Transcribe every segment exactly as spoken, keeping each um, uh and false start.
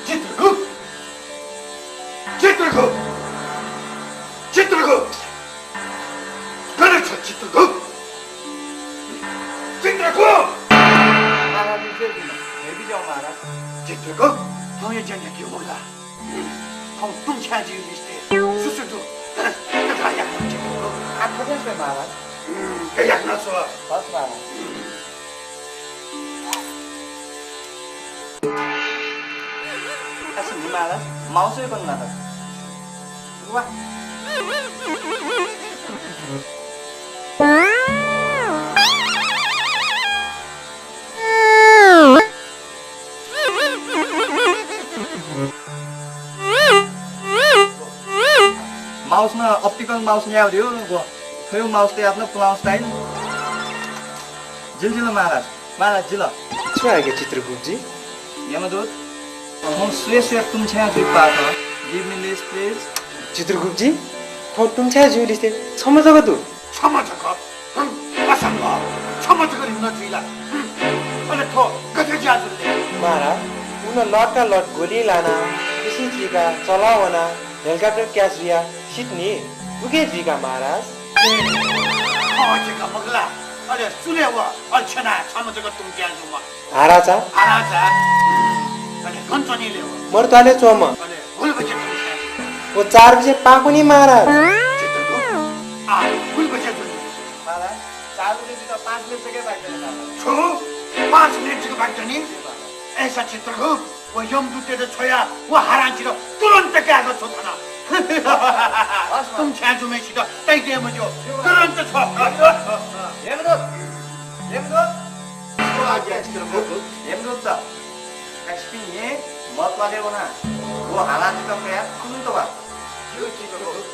चित्रगुप्त! चित्रगुप्त! चित्रगुप्त! गन छ चित्रगुप्त? चित्रगुप्त! महाराज, हे बिज्याउ महाराज। चित्रगुप्त! थौं हे ज्या न्ह्याकेगु मखु ला? थौं तुं छाय् जुइ लिसे। सु सु दु? कथं याकनं चित्रगुप्त? आः थथे स्वये महाराज। हम्म, याकनं स्व। हस् महाराज। आः छु नि महाराज, माउस हे बंद लात। वा। माउस नं अप्टिकल माउस न्याये दु, व थ्व माउस तयात नं पुलाउस ताइन। जिल जिल महाराज, महाराज जिल। छु आज्ञा चित्रगुप्तजी? यमदूत, थौं स्वये स्वये तुं छाय् जुइ पात। Give me list, please. चित्रगुप्तजी, थौं तुं छाय् जुइ लिसे छम्ह जक दु। छम्ह जक? हं, असम्भव। छम्ह जक लिमनं जुइ ला? हं, अले थ्व गथे ज्या जुल ले? महाराज, उ नं लटका लट गोली लानाः, खुसि जुइकाः चलं वनाः, हेलिकप्टर crash जुयाः सित नि, उके जुइका महाराज। ए, खः जक मखु ला? अले सु ले व, अले छ्यनाः छम्ह जक तुं छाय् जूम्ह? हाराचा। हाराचा। अले गन च्वनी ले व? मरुत्वालय् च्वंम्ह। अले गुलि बजे तुं छाय् जू? व चार बजे पाकुनि महाराज। चित्रगुप्त, आः गुलि बजे जुल? महाराज, चार बजे जुइत पाँच मिनेट जक बाकी दनि महाराज। छु? पाँच मिनेट जक बाकी दनि? अय्सा चित्रगुप्त, व यमदूतयात छ्वयाः व हारांचायात तुरुन्त कायेक छ्व थन। हस्, तुं छाय् जूम्हय्सित ताइके मज्यू। तुरुन्त छ्व। यमदूत, यमदूत। व आज्ञा चित्रगुप्त। यमदूत, का छिपिं हे मरुत्वालय् वनाः व हारांचायात कयाः तुरुन्त वा। ज्यू चित्रगुप्त।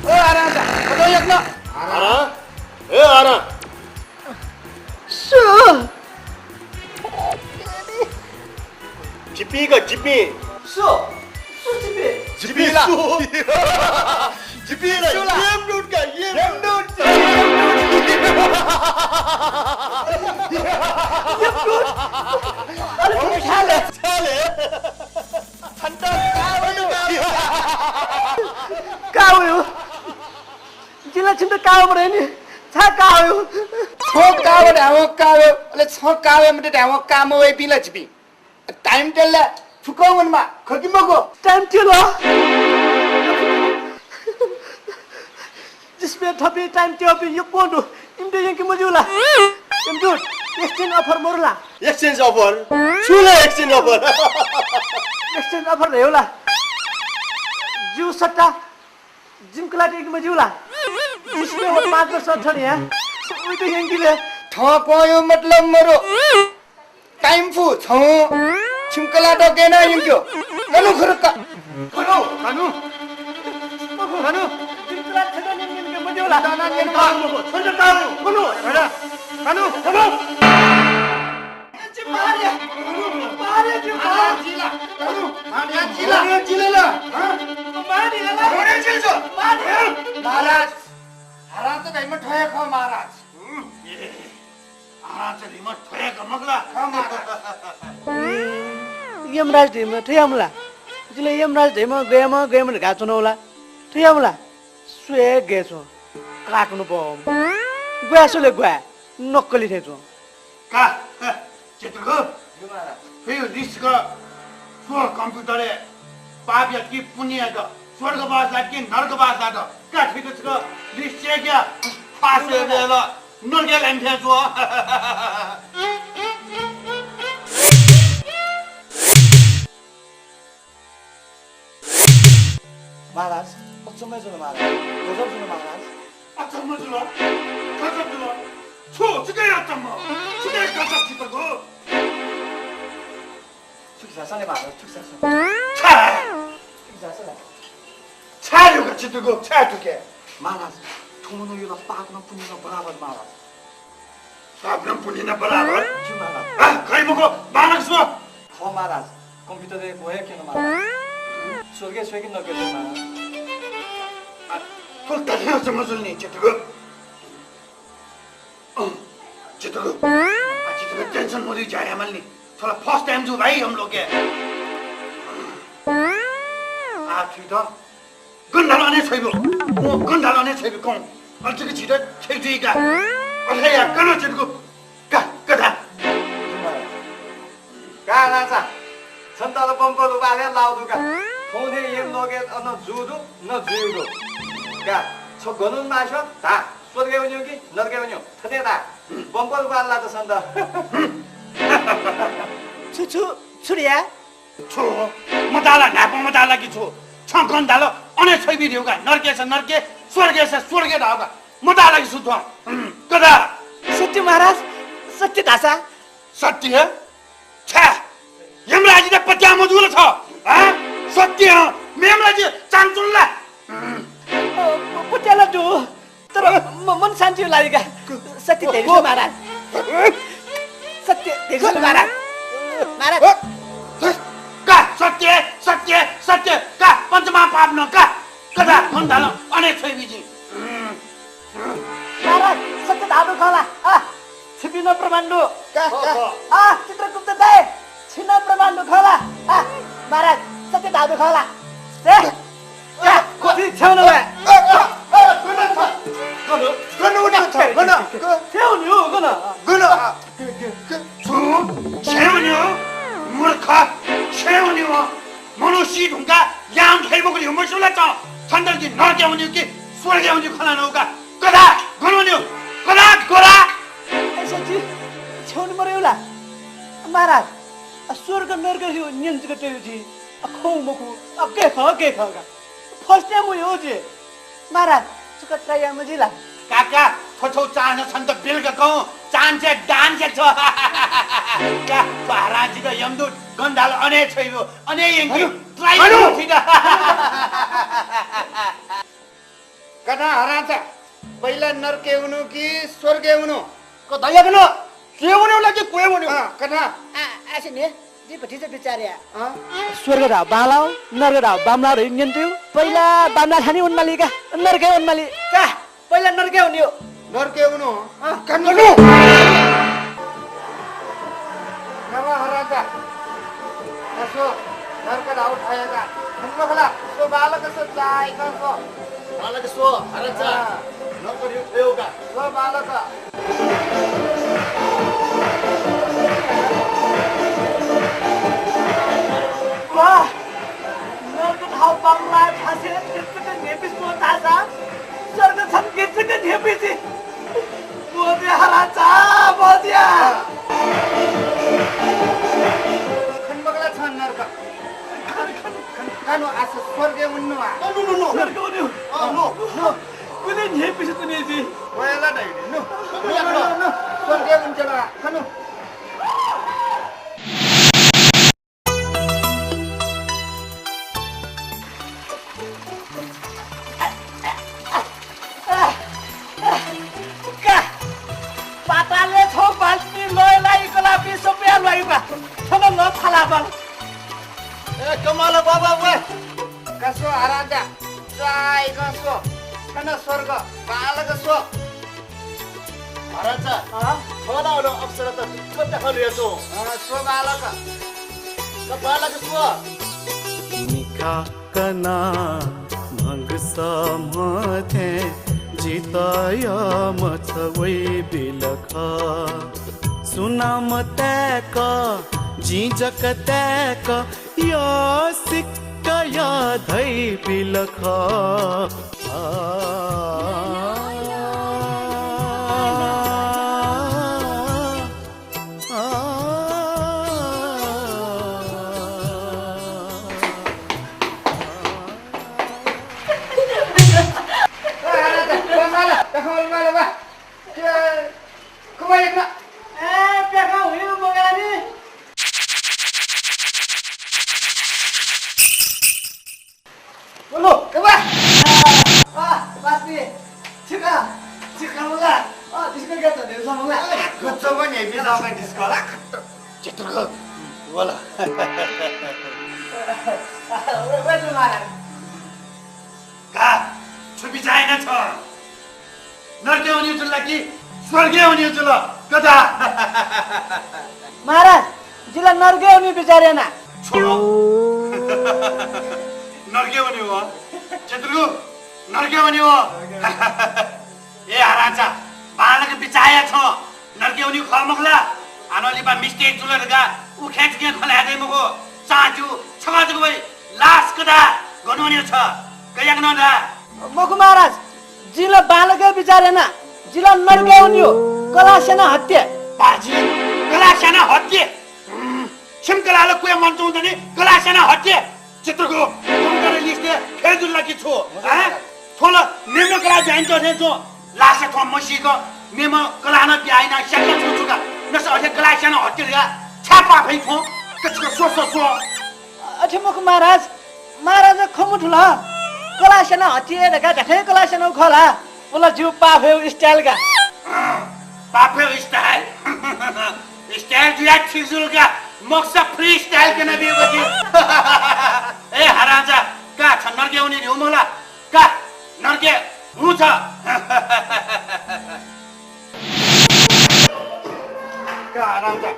ओ हारांचा, अथे याकनं। हारां? हे हारां। सु? जिपिं का, जिपिं। सु? सु जिपिं? जिपिं ला? सु? जिपिं ला? सु ला? यमदूत का, यमदूत। यमदूत। यमदूत। अरे, छाले। छाले। छन्त का वयु। का वयु। जिं ला छिमित का वये मधयानि। छाय् का वयु? छं का वये धायेवं का वयु, अले छं का वये मते धायेवं का मवइपिं ला छिपिं। Time table ला फुक्कं वनेमाः, खः कि मखु? Time table? जिस्मय् थपिं time table पिं यक्वं दु, इमित यंके मज्यू ला? यमदूत, exchange offer मरु ला? Exchange offer? छु ला exchange offer? Exchange offer धयागु ला? जिगु सट्टा जिमि कलाःत यंके मज्यू ला? जिस्मय् व पाँच वर्ष थन या, उइत यंके ले। थ्व क्वय् मतलब मरु। Time फु छं। छिमि कलाःत गय् यानाः यंक्यु। कनु खुरुक्क। कनु, कनु। कनु। जिमि कलाःत छकः न्यंके मज्यू ला? दाना न्यंका। कनु, कनु। कनु, कनु। मार या। मार या, जिमि कलाः। मार या, जिला। कनु। मार या, जिला। मार या, जिला ला। हँ? मार या ला। मार या, जिला। मार या। महाराज, हारांचा धइम्ह थ्व हे खः महाराज। हँ, ए, हारांचा धइम्ह थ्व हे खः मखु ला? खः महाराज। यमराज धइम्ह थ्व हे खः ला? जिं ला यमराज धइम्ह गय्म्ह, गय्म्ह धकाः च्वनागु ला? थ्व हे खः ला? स्वये गय् च्वं, काकनु बहःम्ह। ग्वाये स्वले ग्वाये, नक्कली थें च्वं। का, चित्रगुप्त, थ्व list का, स्व computer-य्। पाप यात कि पुण्य यात, स्वर्गवास यात कि नरकवास यात, का ठीक छ का, लिस्ट चेक या, फास हे बेल, नरके लाइन थें च्वः। महाराज, अचम्मै जुल महाराज, गजब जुल महाराज। अचम्म जुल, गजब जुल। छु, छुकिया अचम्म, छुकिया गजब छितगु। छुकिया साले महाराज, छुकिया साले। छा। छुकिया साले। छा ल्यूका छितगु, छा तुके। महाराज, थौं नं यो ला पाप नं पुण्य नं बराबर महाराज। पाप नं पुण्य नं बराबर? ज्यू महाराज। हा, खै मखु, बालक छु? खः महाराज, कम्प्युटरय् क्वय् क्यन महाराज। स्वर्गय् स्वये कि नरकय् स्वये महाराज? आ, थ्व धात्थें अचम्म जुल नि, छितगु। अँ, छितगु। आ, छितगु tension मदुइ ज्या यायेमाल नि। थ्व ला first time जू भाइ, हम लोके। आ, थुइत गन धाल अने छ्वइबु। कौं गन धाल अने छ्वइबु कौं। अले जिके झीत छ्वइ जुइ का। अथे याये का न छितगु। का, का धा। का राजा, छन्त ला बम्प लुबालय् लाउ दु का। थौं थें यमलोकय् अन जू दु, न जुइ दु। का, छ गन वने मास्यू, धा, स्वर्गय् वनेगु कि नरकय् वनेगु, थथे धा। बम्प लुबाल ला त छन्त। छु, छु, छु रे या? छु? मताला, न्हाय्पं मताला कि छु? छं गन धाल, अने छ्वइबी धयु का, नरकय् स नरकय्, स्वर्गय् स स्वर्गय् धाउ का। मताला कि छु थ्व? हम्म, कदा? सत्य महाराज, सत्य धाःसा। सत्य? छ्या, यमराजीत पत्याः मजू ला छ? हँ? सत्य, हँ? मेम्ह राजी चांचुल ला? हम्म। अ, प-, पत्याः ला दु। तर म-, मन शान्ति लागि का। सत्य धयादिसँ महाराज। सत्य धयादिसँ महाराज। महाराज। का सत्य, सत्य, सत्य, का पञ्चमहापाप नं का। कदा मन धाल अने छ्वइबी जिं। महाराज, सत्य धाःगु खः ला? आ, छिपिं नं प्रमाण दु। का, का। आ, चित्रगुप्त दाइ, छिं नं प्रमाण दु खः ला? आ, महाराज, सत्य धाःगु खः ला? ए, का, कति छ्याउनु ला? ए, ए, ए, गन छ? गन? गन उठ्यो छ? गन? छ्याउनु हो, गन? गन? छु? छ्याउनु हो? मूर्ख, छ्याउनु हो? मनू सी धुंकाः यां खइ मखु धयु मस्यू ला छं? छन्त जिं नरकय् वनेगु कि स्वर्गय् वनेगु खँ ल्हानागु का। कदा गन वनेगु? कदा, कदा? ए सच्छि, छ्याउनु मरयु ला? महाराज, अ, स्वर्ग नरक धयु न्यने जक तयु जि। अ, खँ मखु, अ, गय् खः, गय् खः का। First time वयु जि। महाराज, छकः try याये मजिल ला? का का, थ्व छौ chance छन्त बिल का कौं, chance हे दान हे छ। का, थ्व हरामजादा यमदूत गन धाल अने छ्वइबु, अने यंकी, हनु, try हनु। कौं छित। कना हरामजादा, पहिला नरकय् वनेगु कि स्वर्गय् वनेगु? क धयागु न, क्वय् वनेगु ला कि क्वय् वनेगु? अँ, कना। आ, आसे ने, जि भतिचा बिचार या। अँ? स्वर्ग धाःगु बांलाः, नरक धाःगु बामलाः धयु न्यने तयु। पहिला बामलाः थानि वनेमाली का, नरकय् वनेमाली। का, पहिला नरकय् वनेगु। नरकय् वनेगु? अँ। कनु। कनु। नमः हरामजादा। असो, नरक धाःगु थाय् का। खन मखु ला, स्व बालक स्व, चाय्कं स्व। बालक स्व, हरामजादा। अँ। नरक धयु थ्व का। स्व बालक। वाह! नरक धाःगु बामलाः थासय् गथे न्ह्यइपुसे वल धाःसा, स्वर्ग छन्त गथे न्ह्यइपुसे। ब्वज्या हरामजादा, ब्वज्या। खन मखु ला छं नरक? खन, खन। खन, खन, आसे स्वर्गय् वनेगु आ। नु, नु, नु। स्वर्गय् वनेगु। अँ, नु। नु। गुलि न्ह्यइपुसे तुने जि। वया ला धाइ नि, नु। नु, नु, नु, नु। स्वर्गय् वने चल, खन। का, पातालय् छौ बाल्टी लय् लाइ कलापि सपया ल्वाइबा। थन ल फालाबल। ए, कमाल बाबा वा। का स्व हरामजादा, चाय्कं स्व। थन स्वर्ग, बालक स्व। हरामजादा, अँ? थन अन अप्सरात दुःख त्याखा ल्हुयाच्वं। अँ, स्व बालक। का बालक स्व। मिखा कना म्हगस म्हथें जितः यःम्ह छ वइबिल खः। सुनां मताय्क, जिं जक ताय्क, यः सिक्क या धइपिल खः। बोलो, ए बा। आ, आ, बास्ती। छिका, छिका मला। आ, डिस्को क्या त, देउ सा मला। गच्चा बा न्ह्यइपिं जःगु डिस्को ला। चित्रगुप्त, बोला। आ, वे, वे, वे, महाराज। का, छु बिचाः याना छं? नरकय् वनेगु जुल ला कि स्वर्गय् वनेगु जुल? का धाः। महाराज, जि ला नरकय् वनेगु बिचाः याना। छु? नरकय् वनेगु? चित्रगुप्त, नरकय् वनेगु? ए हरामचा, बांलाक बिचाः या छं। नरकय् वनेगु खः मखु ला? हानं लिपा mistake जुल धकाः उखें थुखें खँ ल्हाये दइ मखु। चां ज्यू, छकः जक वइ। लास का धाः, गन वनेगु छ? का याकनं धाः। मखु महाराज, जिं ला बांलाक बिचाः याना। जि ला नरकय् वनेगु, कलाः स्यानाः हत्ये। पाजी, कलाः स्यानाः हत्ये? हम्म, छिमि कलाः ला कुया मन्चुं दनि, कलाः स्यानाः हत्ये। चित्रगुप्त, तुम करे लिस्ते फेल जुल ला कि छु? हैं? थ्व ला मेम्ह कलाः ब्याहा यानातःथें च्वं। लासा थ्व मसीक मेम्ह कलाः नं ब्याहा यानाः स्यात ला छु छु का? नसा अथे कलाः स्यानाः हत्ये धकाः छाय् पाफइ थ्वं? का छु का, स्व, स्व, स्व। अथे मखु महाराज, महाराज खँ मथुल। कलाः स्यानाः हत्ये धकाः धात्थें कलाः स्यानागु खः ला? व ला जिगु पाफया style का। अँ, पाफया style? Style जुयाः ठीक जुल का, मखुसा freestyle क्यनाबीगु जिं। ए हरामचा, का छ नरकय् वने धइगु मखु ला? का नरकय् हुँ छ। का हरामचा,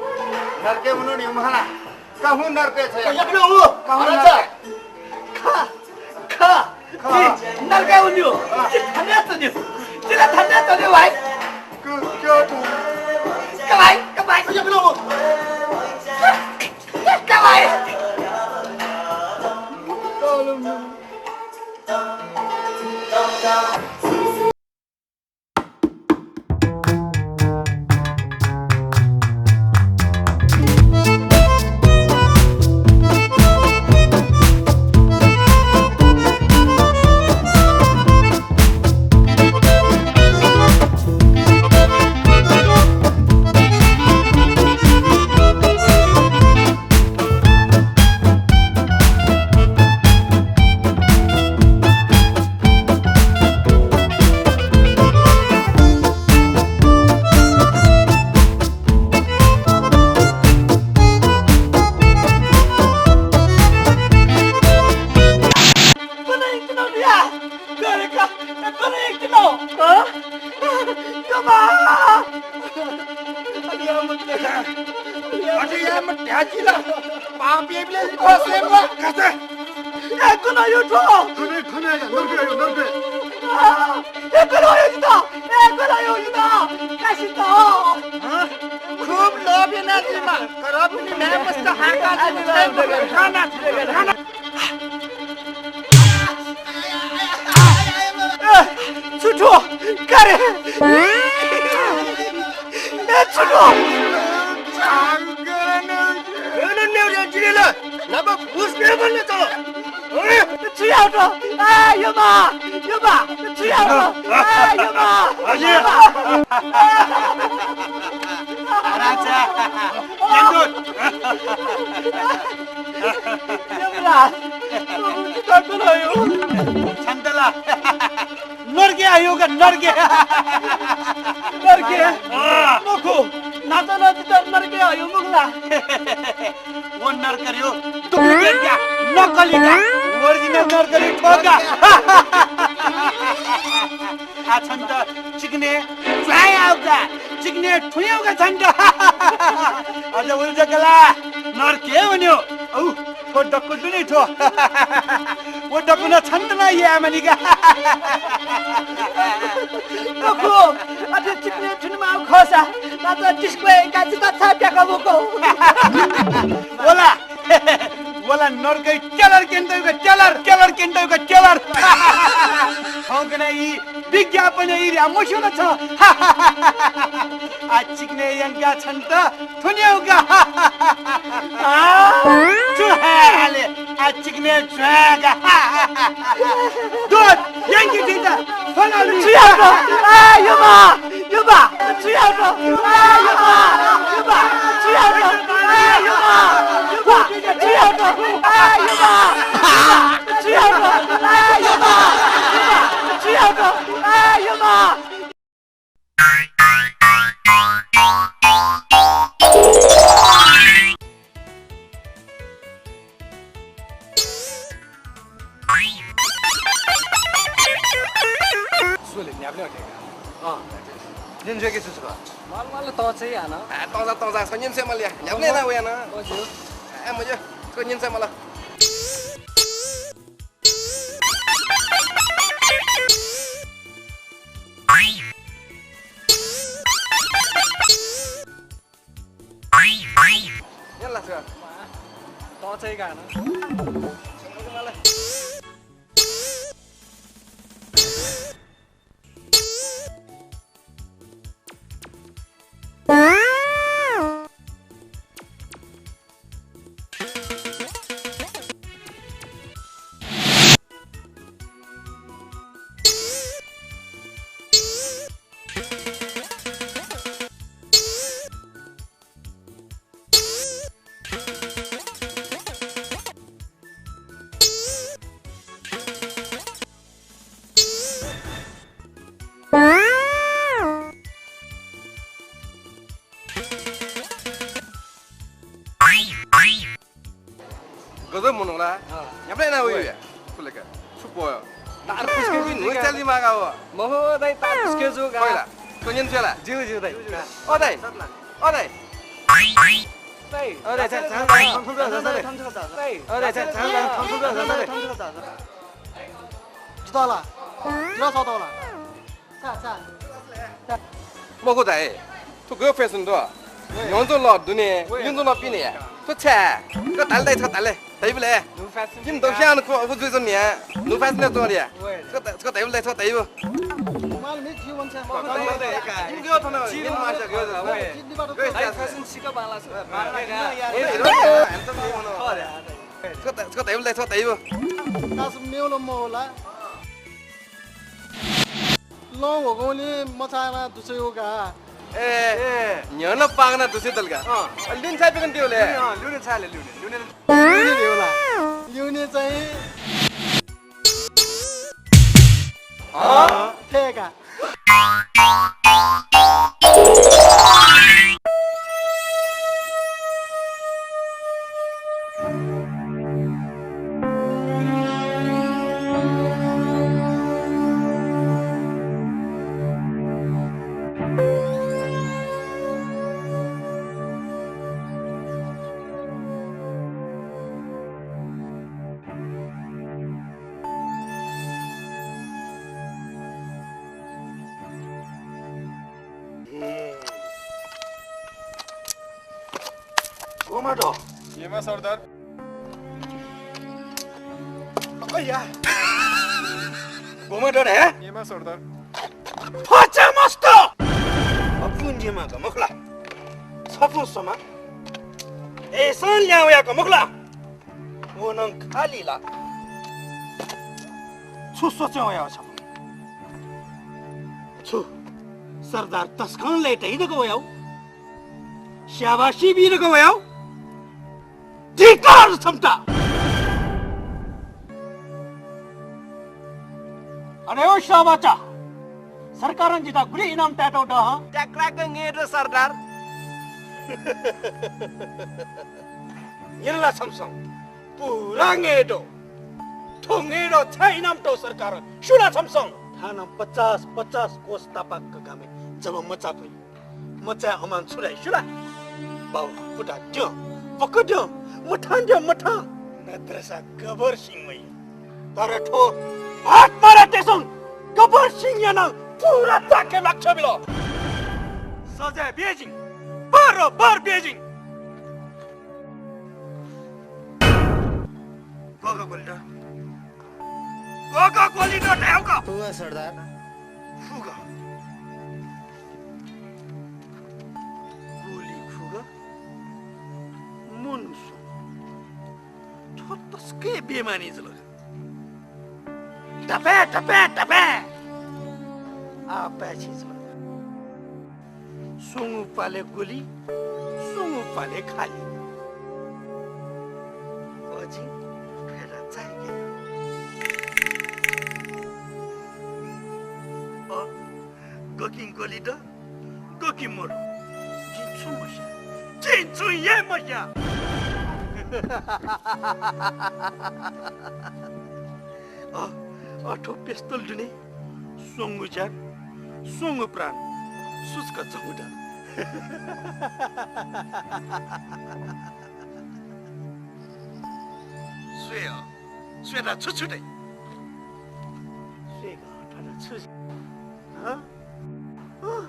नरकय् वने धइगु मखु ला? का हुँ नरकय् छ या। यक्व हुँ। का हुँ हरामचा। नरकय्। खा, खा। खा। जि नरकय् वनेगु। अँ। जि थन हे च्वनेगु। जि ला थन हे च्वनेगु भाइ। क-, क्या था? का भाइ, का भाइ। यक्व हुँ। का भाइ। अथे यायेमा ध्याचिला। पाप याइबलय् लिफः स्वयेमा। खसे। ए, कुन यो थ्व? खने, खने, नर्के यो, नर्के। आ, ए, कुन यो जितः? ए, कुन यो जितः? कासित। हँ? खुब लोभ यानादिमा। करपनि म्ये मस्त हाका। खाना, खाना। ए, छु थ्व? का रे? ए, छु थ्व? छु याःगु थ्व? आ, यमा, यमा, छु याःगु थ्व? आ, यमा, हजुर। यमा। राजा, यमदूत। यमराज, प्रभु, जितः कुन हयो? छन्त ला नर्के हयो का, नर्के। नर्के? अँ। मखु, न्हाचः नं जितः नर्के हयो मखु ला? व नर्के हयो, duplicate का, नकली का, original नर्के हयो थ्व का। आ छन्त चिकने च्वाय् याःगु का, चिकने थुइगु का छन्त। अझ उलि जक ला नर्के वन्यो। औ, थ्व दक्व दु नि थ्व। व दक्व नं छन्त नं याये मानि का। मखु, अथे चिकने थुनेमाःगु खःसा, न्हाचः डिस्को यंकाः जितः छाय् प्याका मकू? व ला, व वला नरकय् टेलर क्यनेत वइगु टेलर, टेलर क्यनेत वइगु टेलर। थौंकन्हय् ई विज्ञापनय् ई र्‍या मस्यू ला छं? आ चिकनय् यंकाः छन्त थुनेगु का। आ, छु हे हाले, आ चिकनय् ज्वाय् का। दूत, यंकि थुइत थ्व ला लुइ। छु यात? आ, यमा, यमा, छु यात? आ, यमा, यमा, छु यात? आ, यमा, यमा, छु यात? आ, यमा, यमा, छु यात? आ, यमा, यमा, छु यात? आ, यमा। स्वले न्ह्याबलें वःगु का। अँ। न्यने छ्वय्के छु छु खः? माल माल तंचाय् याना। आ, तंचाय्, तंचाय्, छकः न्यने छ्वये माल या। न्ह्याबलें याना वयाना। मज्यू। आ, मज्यू। छकः न्यने छ्वये माल। न्यने ला छकः। तंचाय् याना। गजब मनू ला। अँ। न्ह्याबलें याना वइ। वइ। फुलेका। छु पो। तार फुस्के जू न्हुइ का। चाली मागा हो। मखु दाइ, तार फुस्के जू का। पहिला। छकः न्यने छ्वये ला? ज्यू, ज्यू दाइ। ओ दाइ। ओ दाइ। दाइ। ओ दाइ, छाय्, छाय्, छाय्, दाइ। ओ दाइ, छाय्, छाय्, छाय्। जितः ला। जितः सःतः ला। मखु दाइ, थ्व गय् fashion दु? न्ह्यःने च्वंगु लः दुने, वइ। यंगु च्वंगु लः पिने। थ्व छाय्? थ्व धाले दाइ, थ्व धाले। धाइबलय्। New fashion जिमि दक्वस्यां नं खु, अबु जुइ च्वंगु नि, न्हू fashion-य् च्वंगु या। वइ। थ्व धा-, थ्व धाइबलय्, थ्व धाइबलय्। जिमि गय् थन, जिमि मास्टर गय् थन। वइ। Fashion सिक बांला छु। ए, handsome नि हुनु। थ्व धा-, थ्व धाइबलय्, थ्व धाइबलय्। तास मेवल मोला। लं ह्वगुलिं मचायाना दुस्वयागु का। ए, ए। न्ह्यःने पाकना दुस्वयातल का। अँ। अले लुने छाय् प्यकं दिउ ले? अँ, लुने छाय् ले, लुने, लुने। लुने दिउ ला? लुने चाहिँ। अँ? थय् का। गोमा दु। येमा सरदार। अय्या। गोमा दु हे? येमा सरदार। फचा मस्त। अपुं येमा का मखु ला। छपुं समा। एसां ल्यावया का मखु ला। व नं खालि ला। छु सोचे वयाव छपु? छु सरदार तसकं लय्ताइ धकाः वयाव? स्याबासी बी धकाः वयाव? धिक्कार छम्त। अरे ओ स्याबाचा, सरकारं जितः गुलि इनाम तयातःगु दु हँ? त्याक्राक ङ्येदु सरदार। न्यन ला छम्सं? पूरा ङ्येदु। थ्व ङ्येदुयात छाय् इनाम तःगु सरकारं स्यू ला छम्सं? थानं पचास पचास कोस तापाक्क गामय् जब मचा फइ। मचाय् अमान छु धाइ स्यू ला? बाउ, पुता द्यँ, पक्क द्यँ, मथां द्यँ, मथां। नत्रसा गबर सिं वइ। तर थ्व भात मारातय्सं गबर सिं यानाः पूरा चाखे लाक्ष बिल। सजाय बियेजिं, बरोबर बियेजिं। गोली द। ग ग गोली द धायेगु। फुगः सरदार। फुगः। गोली फुगः। मनू स्वंगू। थ्व तसकं बेमानी जुल। धपे, धपे, धपे। आः पाय्छि जुल। स्वंगू प्वालय् गोली, स्वंगू प्वालय् खाली। अ, जिं फय्ता चाय्‌के। अ, गकिं गोली द, गकिं मदु। जिं छुं मस्या। जिं छुं हे मस्या। अ, अ, थ्व पेस्तल दुने स्वंगू ज्यान, स्वंगू प्राण, सुचुक झंगु दु। स्वये, स्वयेत छु छु दइ? स्वयेगु थन छु? हँ? हँ?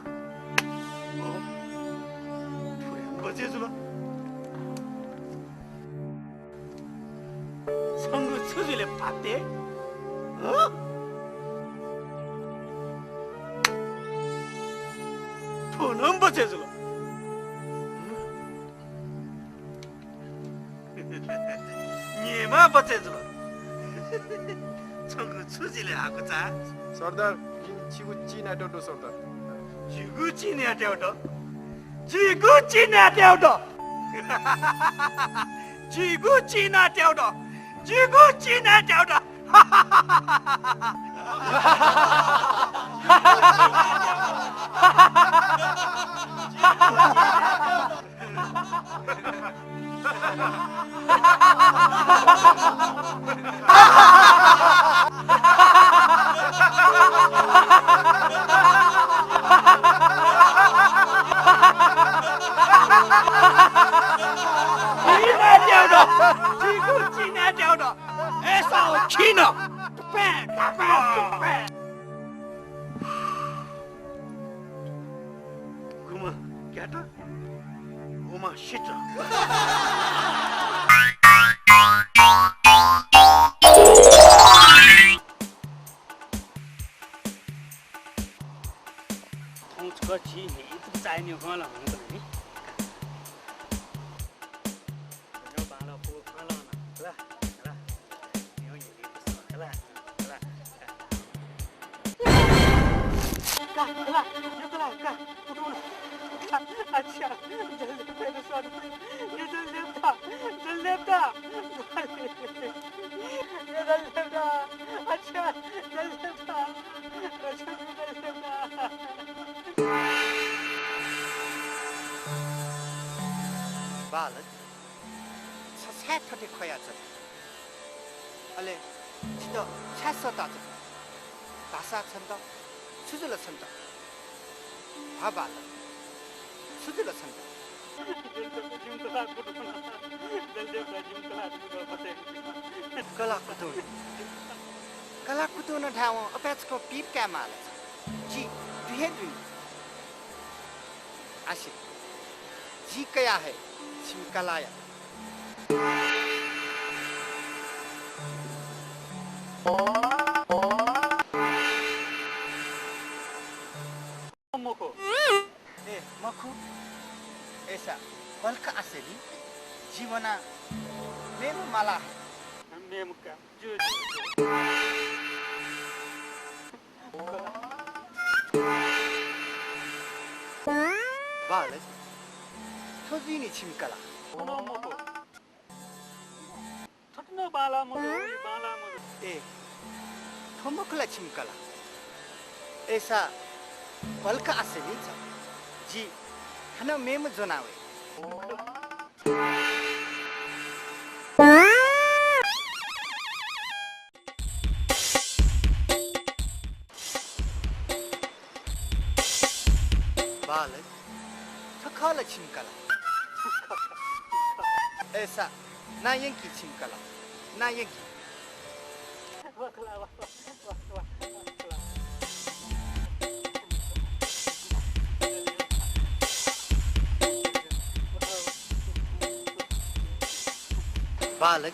थ्व हे बचे जुल। छंगु छु जुल भाते? हँ? थ्व नं बचे जुल। निम्ह बचे जुल। छंगु छु जुल हाकुचा? सरदार, जिं छिगु चिं न्यायेत दु सरदार। जिगु चिं न्यायेत दु। जिगु चिं न्यायेत दु। जिगु चिं न्यायेत दु। जिगु चिं न्यायेत दु। चिं न्यायेत दु। जिगु चिं न्यायेत दु। अय्‌सा खिन। गुम्ह क्यात, गुम्ह सित। थौं छकः झी न्ह्यइपुसे चाःहिं न्ह्यः ला हुंकल नि। न्ह्यः बांलाः पु, बांलाः न। ला, ला। न्ह्यः न्ह्यइपुसे ला, ला। का, का, यो का, का, उठो न। अच्छा, जल्दी पैदा स्वाद। यो जल्दी लेप्ता, जल्दी लेप्ता। यो जल्दी लेप्ता। अच्छा, जल्दी लेप्ता। अच्छा, यो जल्दी लेप्ता। बालक, छ छाय् थथे ख्वयाच्वन? अले छितः छाय् सःताच्वन? धाःसा छन्त छु जुल छन्त? हा बालक, छु जुल छन्त? कलाकुतुं, कलाकुतुं धायेवं अपाय्‌सकं पीर काये माल। जि दु हे दु नि। आसे, जिं कया हये छिमि कलाःयात। मखु। ए, मखु। अय्‌सा बल्क आसेनि, जि वनाः मेम्ह माला हये। मेम्ह का। बालक, थ्व जुइ नि छिमि कलाः। थथे नं बांलाः मजू, बांलाः मजू। ए, थ्व मखु ला छिमि कलाः? अय्‌सा बल्क आसेनि छ। जि हानं मेम्ह ज्वना वये। बालक, थ्व खः ला छिमि कलाः? अय्‌सा ना यंकि छिमि कलाः, ना यंकि। बालक,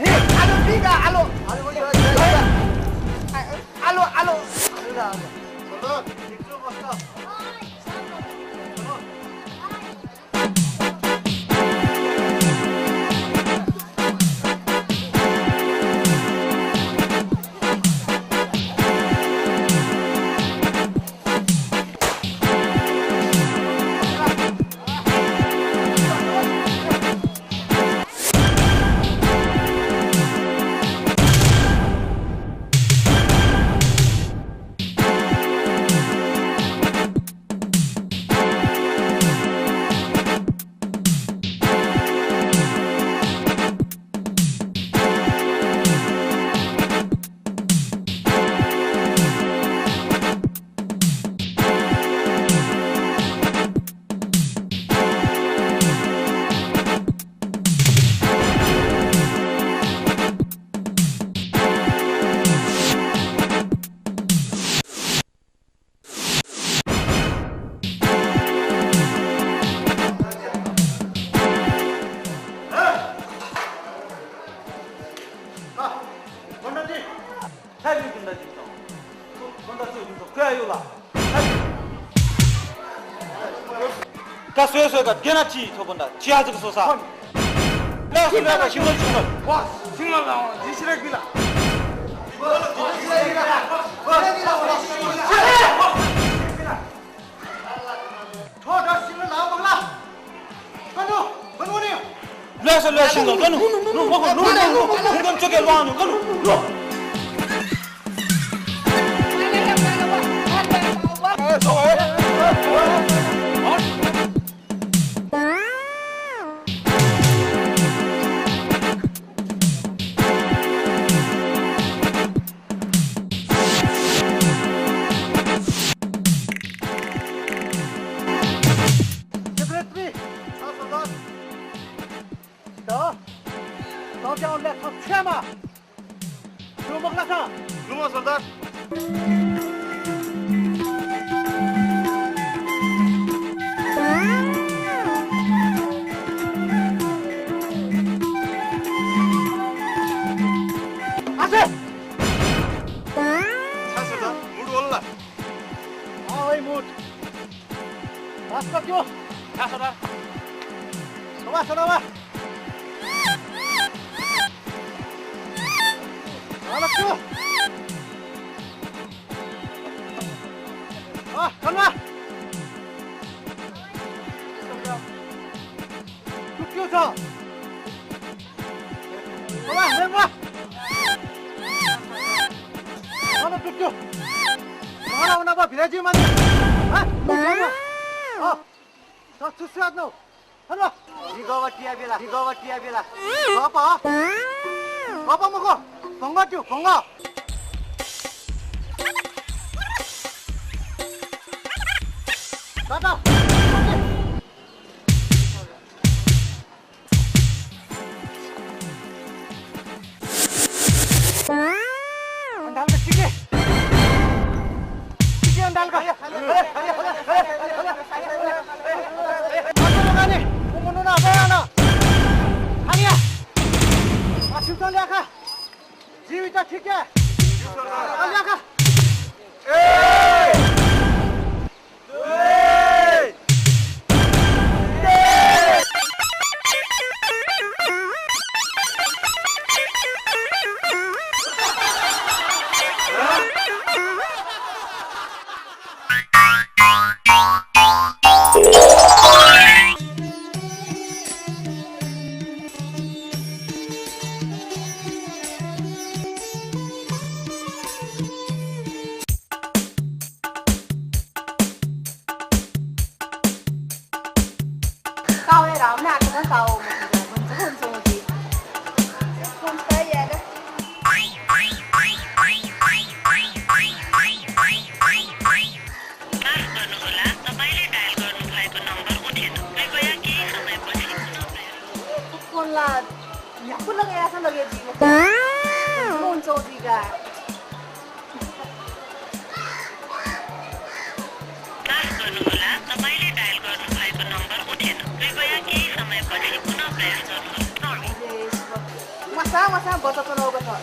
ए, आलो, ठीक है, आलो। आलो, आलो, आलो। का स्वये स्वये का, द्यना ची थ्व बन्दा, चिया जक स्वसा। ला, ला, ला, सिंगल, सिंगल। वाह, सिंगल ला, जी सिरक बिला। थ्व दस सिंगल ला, मखु ला। कनु, कनु नि। ला, ला, सिंगल, कनु। नु, मखु, नु, नु, नु, नु, नु, चोके ला, नु, कनु, नु। Secretary, द, द क्या उल्लेख छ क्षमा। लुमक ला छ? लुमक सरदार। आसे। छा सरदार, मुड वल्ला। आ, ओइ मुड। भास्कर त्यो। ख्यास होला। सभा, सभा। भालक त्यो। अ, कन्वा। टुक्यो छ। सभा, मेम्बा। अन टुक्यो। मला उना बा भिलेजी माने। हा? अ। सक्छु स्यात नौ। हलो। निगवटिया बेला, निगवटिया बेला। गप। गप मखु। भंग त्यो, भंग। दादा। अंधाल का चिके। चिके अंधाल का। अरे, वो मनो ना, अबे आना। आनिया। आ, शिवचंद ल्याखा। जीवित ठीक है। आ, ल्याखा। माफ गर्नुहोला, तपाईंले डायल गर्नुभएको नम्बर उठेन। कृपया केही समयपछि पुनः प्रयास गर्नुहोला। फोन ला न्ह्याक्व लगे याःसा लगे जुइ मखु। फोन चौ जुइगा। माफ गर्नुहोला, तपाईंले डायल गर्नुभएको नम्बर उठेन। कृपया केही समयपछि पुनः प्रयास गर्नुहोला। Sorry। ए, शिव। मसा मसा बत च्वनागु थ्व।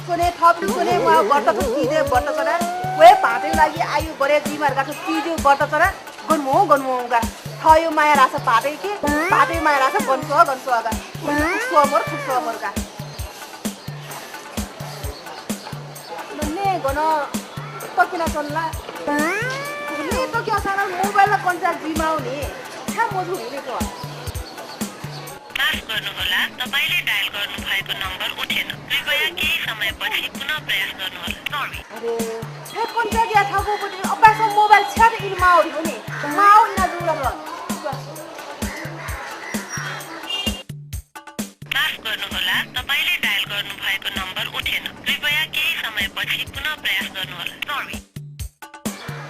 च्वने थःपिं च्वने म्वाः बत च्वना, तिजे बत च्वना। व हे भाँतया लागि आयु बढे जुइमाः धकाः थ्व तिजे बत च्वना। गन म्वाः, गन म्वाः का। थःयो माया धाःसा भाँतय् कि, भाँतयो माया धाःसा गन स्वः, गन स्वः का। खुसो मरु, खुसो मरु का। नन्हे गन तकिना च्वन ला? नन्हे तकिया सारा मोबाइल ला कन्चा जुइमाः नि। छ्या मजू हुने थ्व। माफ गर्नुहोला, तपाईंले डायल गर्नुभएको नम्बर उठेन। कृपया केही समयपछि पुनः प्रयास गर्नुहोला। सरी। अरे, हे कन्चा गया थाको बुझे, अपासं मोबाइल छ्यात इन माओ रियो नि। माओ इना जुला र। माफ गर्नुहोला, तपाईंले डायल गर्नुभएको नम्बर उठेन। कृपया केही समयपछि पुनः प्रयास गर्नुहोला। सरी।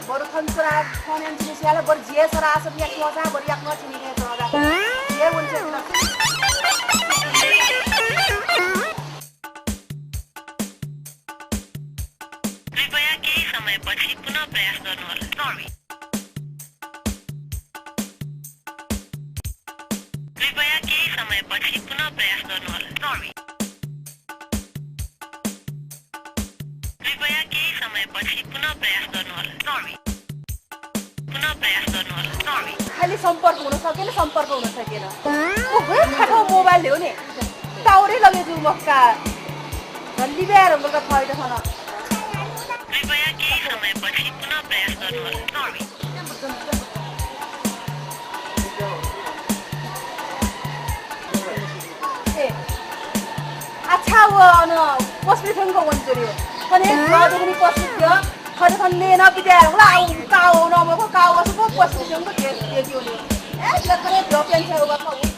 बरु थन सरा फोन एन जिनिस याला बरु जिए सरा आसब या क्यों जा बरु याक न थिनी हे तो गा। ये उनसे ना। कृपया केही समयपछि पुनः प्रयास गर्नुहोला। सरी। कृपया केही समयपछि पुनः प्रयास गर्नुहोला। सरी। कृपया केही समयपछि पुनः प्रयास गर्नुहोला। सरी। पुनः प्रयास गर्नुहोला। सरी। खालि सम्पर्क हुन सकेन, सम्पर्क हुन सकेन। म गयो खाठो मोबाइल ल्याउने। टावरै लगे जू मखु का। लिब्याएर उंगल का थइट थन। कृपया केही समयपछि पुनः प्रयास गर्नुहोला। सरी। ए, अच्छा, व अन पसुली थ्यंक वंच्वनी। थन हे ग्वाः दुगुनी पसुली थ्यं, थन थन नये नं पित्याये धुंकल, आः काः वः नं मखु, काः वःसा पसुली थ्यंक देके वनी। ए, लखने द्यः प्यंछ्वये वःगु खः।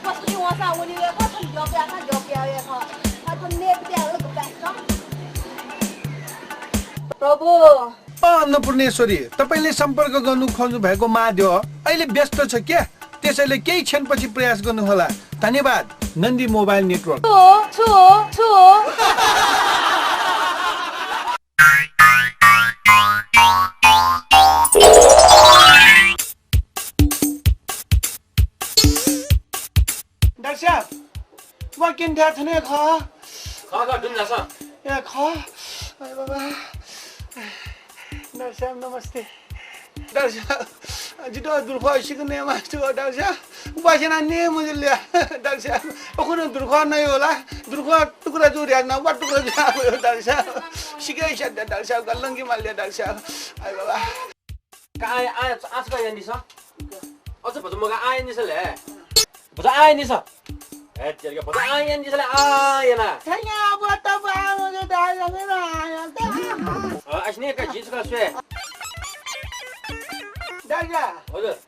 पसुली वंसां वनी वय्कः, थन द्यः प्याःसां द्यः प्याः वय्कः। थन थन नये पित्याये धुंकल गुपाय्कं। प्रभु। अँ, अन्नपूर्णेश्वरी, तपाईंले सम्पर्क गर्नु खोज्नु भएको माध्यम अहिले व्यस्त छ क्या? त्यसैले केही क्षणपछि प्रयास गर्नुहोला। धन्यवाद। Nandi mobile network. छु, छु, छु। डाक्टर साहब, व किन थाय् थने खः? खः, खः, दुने झासँ। ए, खः। अरे बाबा। डाक्टर साहब, नमस्ते। डाक्टर साहब, जितः दुर्ख्वाः सिकं नयेमास्ति वः, डाक्टर साहब। उपास यानाः नये मजिल या, डाक्टर साहब। अखुनं दुर्ख्वाः नये वल ला, दुर्ख्वाः टुक्रा जू धयाच्वना, वा टुक्रा जुयावल, डाक्टर साहब। सिकं स्यात डाक्टर साहब, का लंके माल या, डाक्टर साहब। अरे बाबा। का आः, आः, आः छकः यानादिसँ। अझ भचा मगाः आः यानादिसँ ले। भचा आः यानादिसँ। हे तेरिका, भचा आः यानादिसँ ले, आः याना। थ्याङ्गा अब त बाबा के दाइ जमे न आया त। अ, आइसने का जिस का स्वे। दाइजा। हजुर।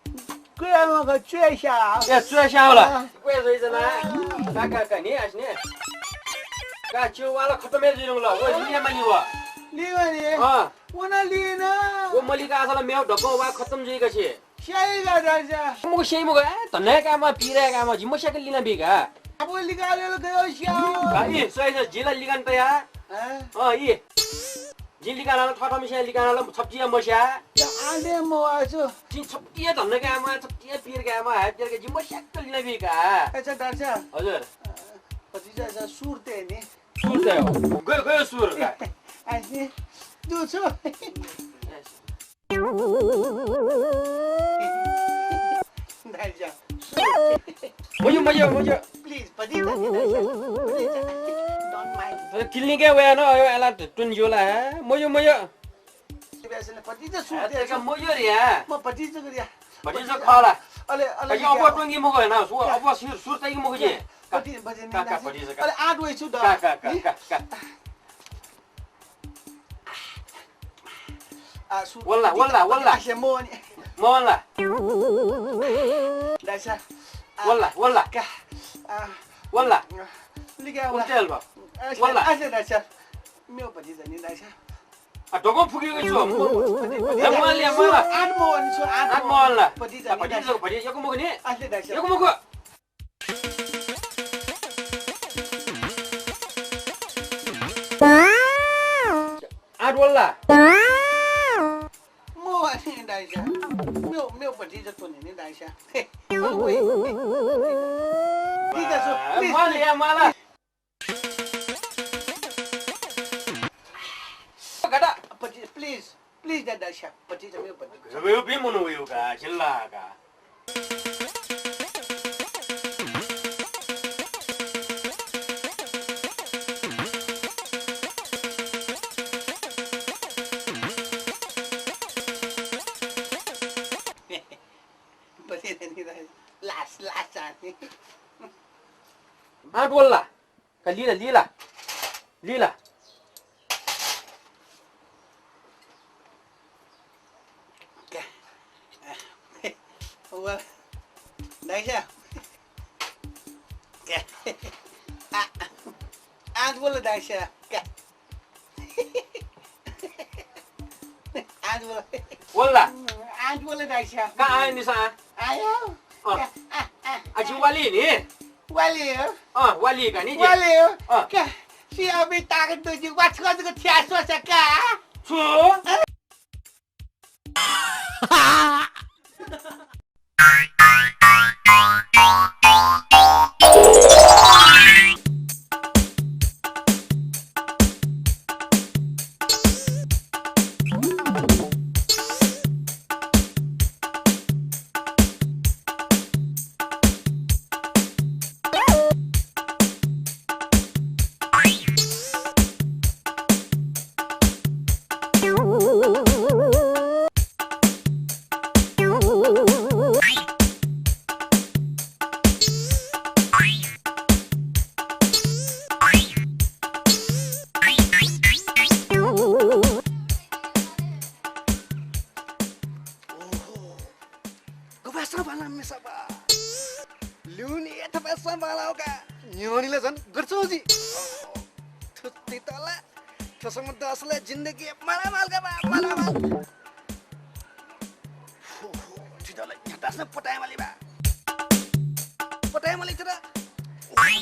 कुया मखु च्वय् स्याः। ए, च्वय् स्याः होला। अँ। क्वय् जुइ जना। का, का, का, नि, आइसने। का, च्यू वाला खतम हे जुइ धुंकल। व लिया मानि व। लिया मानि? अँ। व नं लिन। व मलिका आसल मेव ढक्क वा खतम जुइका छे। स्याइ ला दाइजा। मखु स्याइ मखु, ए, धन्दा काय्म्ह, पीर काय्म्ह, जि मस्याक लिना बी का। अब लिकालेल गयो स्याः। का, इ, स्याइ, स्याइ, जि ला लिकान तया। हँ? अँ, इ। जि लिकान ला, थःथःम्हस्यां लिकान ला, छप्तिया मस्या। या आले मवासु। जि छप्तिया धन्दा काय्म्ह, छप्तिया पीर काय्म्ह, हाय पीर का, जि मस्याक लिना बी का। अच्छा, दाइजा। हजुर। अ, भतिजा, जा सुर ते नि। सुर चाहिँ हो। गयो, गयो सुर का। आइसि, दु छु। दाइजा, सुर। मज्यू, मज्यू, मज्यू। Please, भतिजा, दाइजा, भतिजा। Don't mind। अरे, clinic-य् वया न, अयो, आला तुन ज्यू ला, हे? मज्यू, मज्यू। भतिजा सुर ए, दे तेका छु। मज्यू रे, हे? म भतिजा गरिया। भतिजा खः ला। अले, अले अयो, लिया। अब टोंगी मगु हे ना, सु, क्या? अब सुर, सुर तैगी मगु जे। भति-, भति-, का, का, भतिजा का। अले आठ वइ छु द। का, का, का, नि? का, का। आ, सु-, वल्ला, वल्ला, वल्ला। आसे मोहन। मोहन ला। दाइसा। आ, वल्ला, वल्ला। का, आ, वल्ला। लिगा वल्ला। उन्टेल बा। आसे, वल्ला। आसे दाइसा। मेव भतिजा नि दाइसा। आ, ढोको फुकेको छु। भति-, भति-, ए, मोहन ले, मोहन ला। आठ मोहन छु, आठ आठ मोहन। मोहन ला। भतिजा आ, नि भतिजा, दाइसा। भतिजा, यक्व मखु नि। आसे दाइसा। यक्व मखु। आठ वल्ला। म अनि दाइसा। मेव, मेव भतिजा त्वने नि दाइसा। हे, हे, हे, हे, भतिजा सु, please, माल please। या माला। Please, please दादा साहब, पति त मेरो पति। यो भी मनो यो का, जिल्ला का। पति त नि लास, लास आने। आँट वल्ला। का लिला, लिला। लिला। क्या? वल। दाइसा। क्या? आ, आँट वल दाइसा। क्या? आँट वल। वल्ला। आँट वल दाइसा। का आयो निसा? आयो। अँ। आ, आ, आ, आ। आ, जि वाली नि? वाली हो। अँ, वाली का नि जि? वाली हो। अँ। का, सि अबि ताकत दु जि वाचक जक थिया सोचा का। छु? गबासं बाला मिसा बा। ल्यूने थपासं बाला का। न्योनिला जन गर्छौ जी। थुत्ति तला। थसम दसले जिन्दगी मालामाल का बा, मालामाल। हो, हो, ठिदल न्यातासं पतायमाली बा। पतायमाली तर। ओ,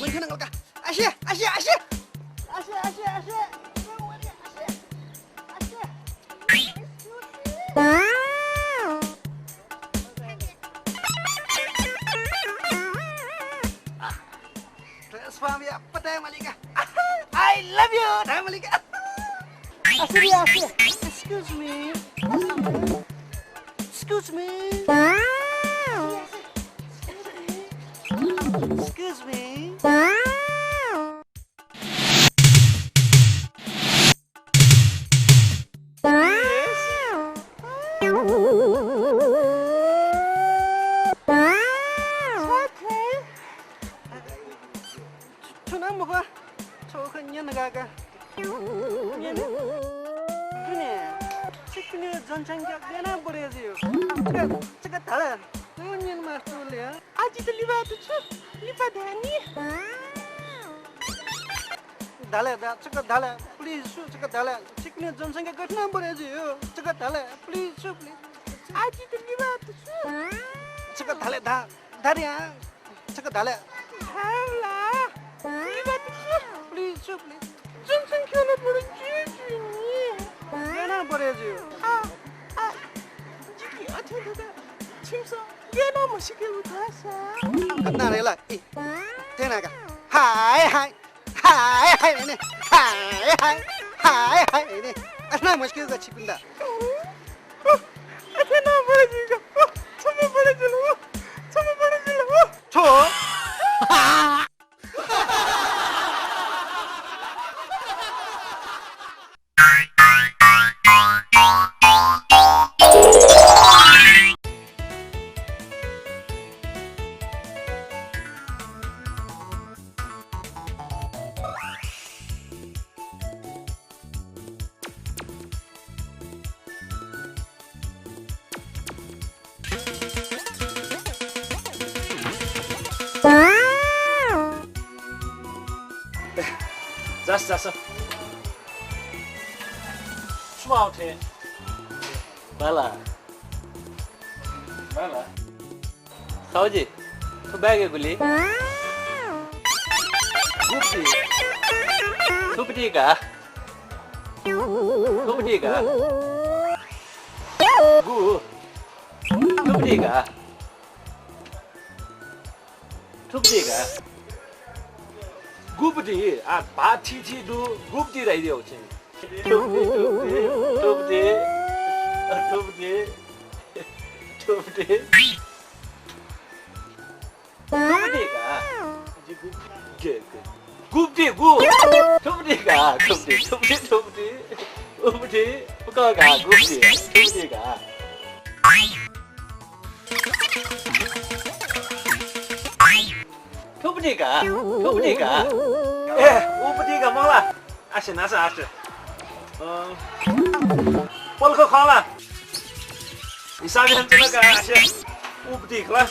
वइन खन गलका। आसे, आसे, आसे। आसे, आसे, आसे। आसे। स्वामी, पतायमाली का। I love you, धायमाली का। आसे रे, आसे। Excuse me. Excuse me. Excuse me. थ्व नं मखु, छगू खँ न्यन गाः का। न्यन। दुने, छिकपिनिगु जनसंख्या गय् याना बढे जुइ? छकः, छकः धाल। न्यन मास्टर ले। आः जितः लिपा त छु? लिपा धाये नि। धाल धा, छकः धाल, please छु, छकः धाल। छिकपिनिगु जनसंख्या गय् याना बढे जुइ? छकः धाल, please छु, please। आः जितः लिपा त छु? छकः धाल धा, धारिया। छकः धाल। धाल। लिपा त छु? Please छु, please। जनसंख्या नं बढे जुइ जुइ नि। गय् याना बढे जुइ? आ, आ, जितः अथे धकाः छिमिसं गय् याना म्हसीकेगु धाःसा। कता रे ला? इ, तेना का। हाय, हाय। हाय, हाय, ने। हाय, हाय। हाय, हाय, ने। अथे याना म्हसीकेगु छिकपिन्त। अथे याना बढे जुइगु। छम्ह बढे जुल हो। छम्ह बढे जुल हो। छो। जास, जास। छु माः थें? बाला। बाला। साहुजी, थ्व bag-य् गुलि? गुप्ति। थुप्ति का। थुप्ति का। गु। थुप्ति का। थुप्ति का। गुप्ति, आ, भाः थीथी दु, गुप्ति धाइ दियो छिं। थुप्ति, थुप्ति, थुप्ति, थुप्ति। थुप्ति का। गुप्ति, गु। थुप्ति का, थुप्ति, थुप्ति, थुप्ति। उपति, उका का, गुप्ति, थुप्ति का। थुप्ति का, थुप्ति का। ए, उपति का मखु ला। आसे, नासा, आसे। अँ, पलख खः ला। हिसाब याना च्वना का, आसे। उपति खः ला।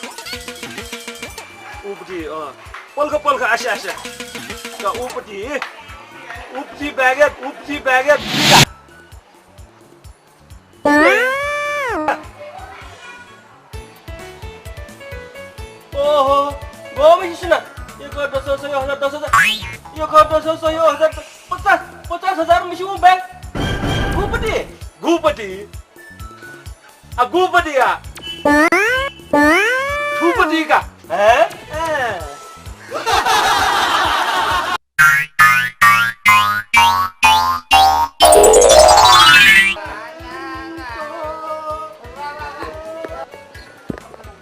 उपति, अँ। पलख, पलख, आसे, आसे। का उपति। उपति bag, उपति bag, उपति का। ओहो, गःम्ह शिशुनां। एक, दस, सय, हजार, दस हजार। एक, दस, सय, हजार, पचास, पचास हजार मिसिगु bag। गुपति? गुपति? आ, गुपति का? थुपति का? हैं? हैं।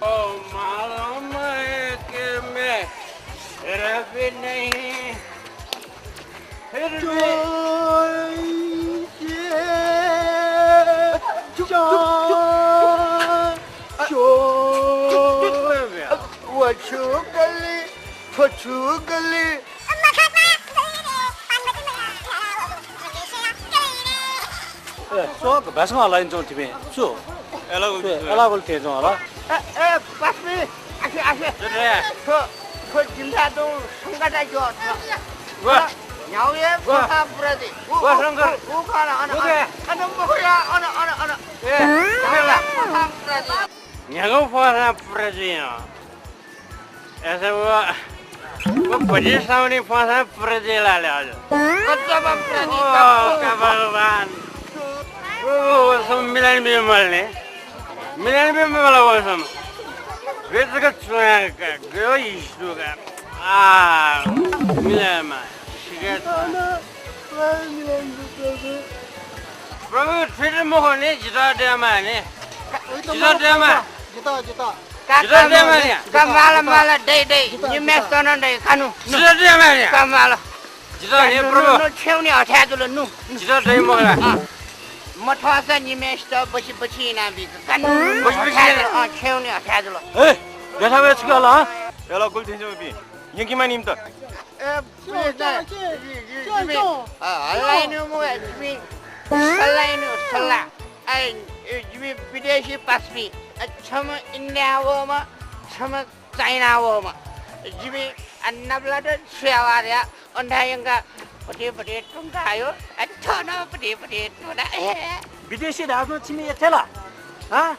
ओ मालूम है कि मैं सिर भी नहीं, फिर भी चोर, चोर, चोर। वो छु गली, वो छु गली। ए, स्व, भाषां हलाइन्चो थिबे। स्व। एला गुल, एला गुल तेजो हला। ए, ए, पास्मी, आखे, आखे। थ्व, थ्व जिमिथाय् तुं संकटा ज्यू। वा। न्ह्याउ हे वा। फसां पुरा दे। वा, शंकर। उ, उ, अन, अन, अन। अन, मखु या, अन, अन, अन। ए, न्ह्याउ हे फसां पुरा दे। न्ह्यागु फसां पुरा जुइ हँ। अय्सा व, व भति साउनी फसां पुरा जुइ ला ले हजुर। कच्चा बा पुरा जुइ ओ, का भगवान। ओ, ओ, ओ, सम मिलन बी मल ने। मिलन बी मल व सम। वेतक चुया का, गयो यीशु का। आ, मिलन मा। सिगरेट। प्रभु, थुइत मखु नि, जितः दयेमा नि। जितः दयेमा। जितः, जितः। जितः दयेमा नि। का माला, माला, दइ, दइ। जितः, निम्हय्‌सित नं दइ, का नु। जितः दयेमा नि। का माला। जितः हे नु, प्रभु। नु, नु, छेउ नि हथाय् जुल, नु। जितः दइ मखु ला। अँ। मथःसा निम्हय्‌सित बसि बसि यानाबी। का नु, नु, नु, बसि बसि हथाय् जुल। याना। अँ, छेउ नि हथाय् जुल। ए, गथा बे छुका ला, हँ? एला गुल थिजो बी। यंकिमा निम्त। ए, पुलिस दा, जि, जि, जिमि, अ, हल्लाइनु मखु, जिमि सल्लाइनु, सल्ला। अ, ए, जिमि विदेशी पास्मी, अ, छम्ह इन्डिया वःम्ह, छम्ह चाइना वःम्ह। जिमि, अ, नापलात सुयावार या, अन्धा यंका, पटे पटे तुंका आयो, अ, थन पटे पटे तुना। ए। विदेशी धाःसा छिमि यथे ला? हाँ?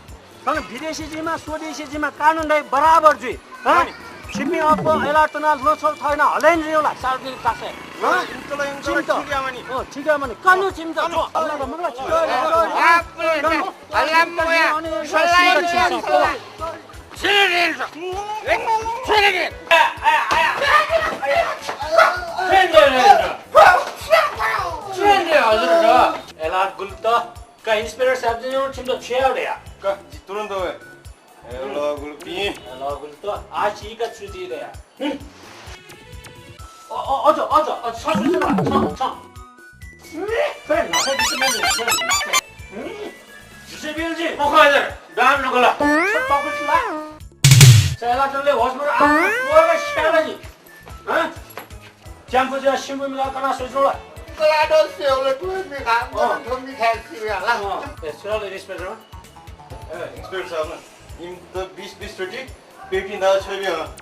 थन विदेशी जुइमा, स्वदेशी जुइमा, कानुन दइ बराबर जुइ। हँ? माने। छिपिं अप्वः अय्‌लाः तनाः ल्वछौ थःयानाः हलय् नं जुइ ला सार्वजनिक कासाय्। हँ? इमित ला इमित ला छिमित। ठीक याः माने। अँ, ठीक याः माने। कानुन छिमित। माने। जो, हल्ला मखु ला छिमित। बाप रे, कानुन। हल्ला मखु या। सल्लाह छिमित। छिमित। अय्‌लाः गुल्त। का, इन्सपेक्टर साहब, जिं छिमित छु याये धया? का, जि तुरुन्त वये। अय्‌लाः गुल्त। अय्‌लाः गुल्त, आः छित का छु जुइ धया? हँ? अ, अ, अझ, अझ, अझ, छ, छ, छ, छ, छ। फेरि न्हाचः बिस्युं मेल जुइ, फेरि न्हाचः। हँ? बिस्युं मेल जुइ, मखु हजुर, दाम नकल। छ, पकुस ला। सयला चले होस मर, आ, पोर का स्याला जि। हँ? च्याम्पु जुयाः सिम्बु मिलाः कनाः स्वइच्वना ला? कलाः दँ स्यू ला थ्व मिखा, अँ। थ्व मिखाय् स्यू या ला। अँ, ए, सुनां ला इन्सपेक्टर? ए, इन्सपेक्टर साहब, इमित बिस बिस चोटि पेटी नां छ्वयाबी हँ।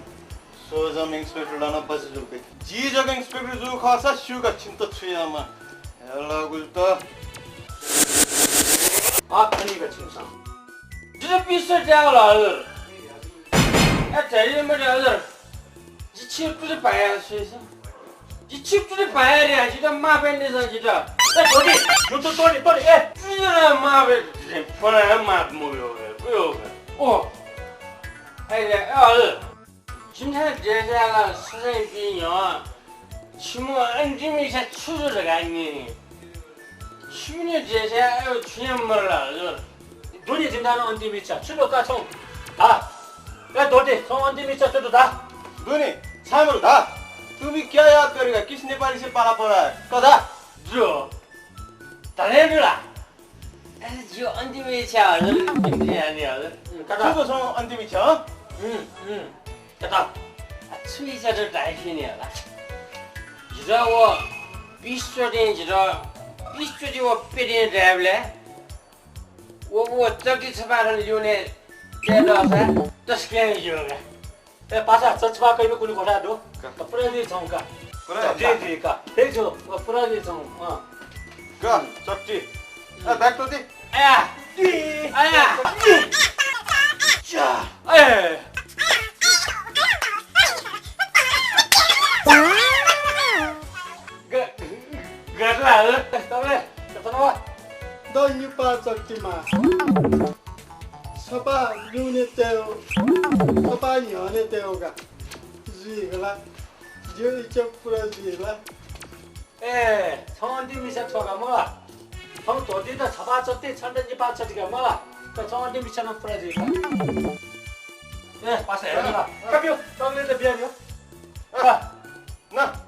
सोझं इन्सपेक्टर लानाः बचय् जुल। जि जक इन्सपेक्टर जूगु खःसा स्यू का छिमित छु यायेमाः। अय्‌लाः गुल्त। आ, खनी का छिमिसं। जितः बिस चोटि धायेगु ला हजुर? ए, धैर्य मते हजुर। जि छितः तुति भाय् याये स्वइसा। जि छितः तुति भाय् याये, जितः माफ यानादिसँ जितः। ए, धोती, जूतः तोडी, तोडी, ए। तुति नं माफ याये, फुना हे माफ मब्यू, ब्यू। ओ। ए, ए, हजुर। जिमिथाय् देशया ला सजाँय बी न्ह्यः छिमिगु अन्तिम इच्छा छु दु धकाः न्यने। सुने देशय् छुं हे मरु ला हजुर? दु नि जिमिथाय् नं अन्तिम इच्छा। छु दु का छौं? धा। ए धोटे, छौं अन्तिम इच्छा छु दु धा? दु नि, छाय् मरु धा? तू भी क्या याद करेगा? किस नेपाली से पाला पड़ा है? का धा। जो। धने दु ला? अरे, जियो अन्तिम इच्छा हजुर, बिन्ती यानी हजुर। कता? छु दु छौं अन्तिम इच्छा, हँ? हम्म, हम्म। कता? आ, छु इच्छा दु धाइफिनि होला। जितः व बिस चोटि, जितः बिस चोटि व पेटें दायेबलय् व, व चक्ति छपाः थन ल्यूने तये दःसा तसकं ज्यू का। ए, पासा, चच्चिपा कइबे कुन्हु घोडा दु। का। पुरा जुइ छौं का। पुरा? जी, जी, का। ठीक छु, व पुरा जुइ छौं, अँ। का, चट्टी। ए, ब्याग तो दि। आया। दि। आया। चा। ए। ग-, गरला, तबले, तबले। द निपा चट्टीमा। छपा ल्यूने तयेगु, छपा न्ह्यःने तयेगु का। जुइगला। जियो इच्छा पुरा जुइगला। ए, छौं अन्तिम इच्छा थ्व का मला। छौं धोतीत छपा चट्टी, छन्त निपा चट्टी का मला। त छौं अन्तिम इच्छा नं पुरा जुइगला। ए, पासा हेर न। कपियो, तबले त बिया दियो। का। न।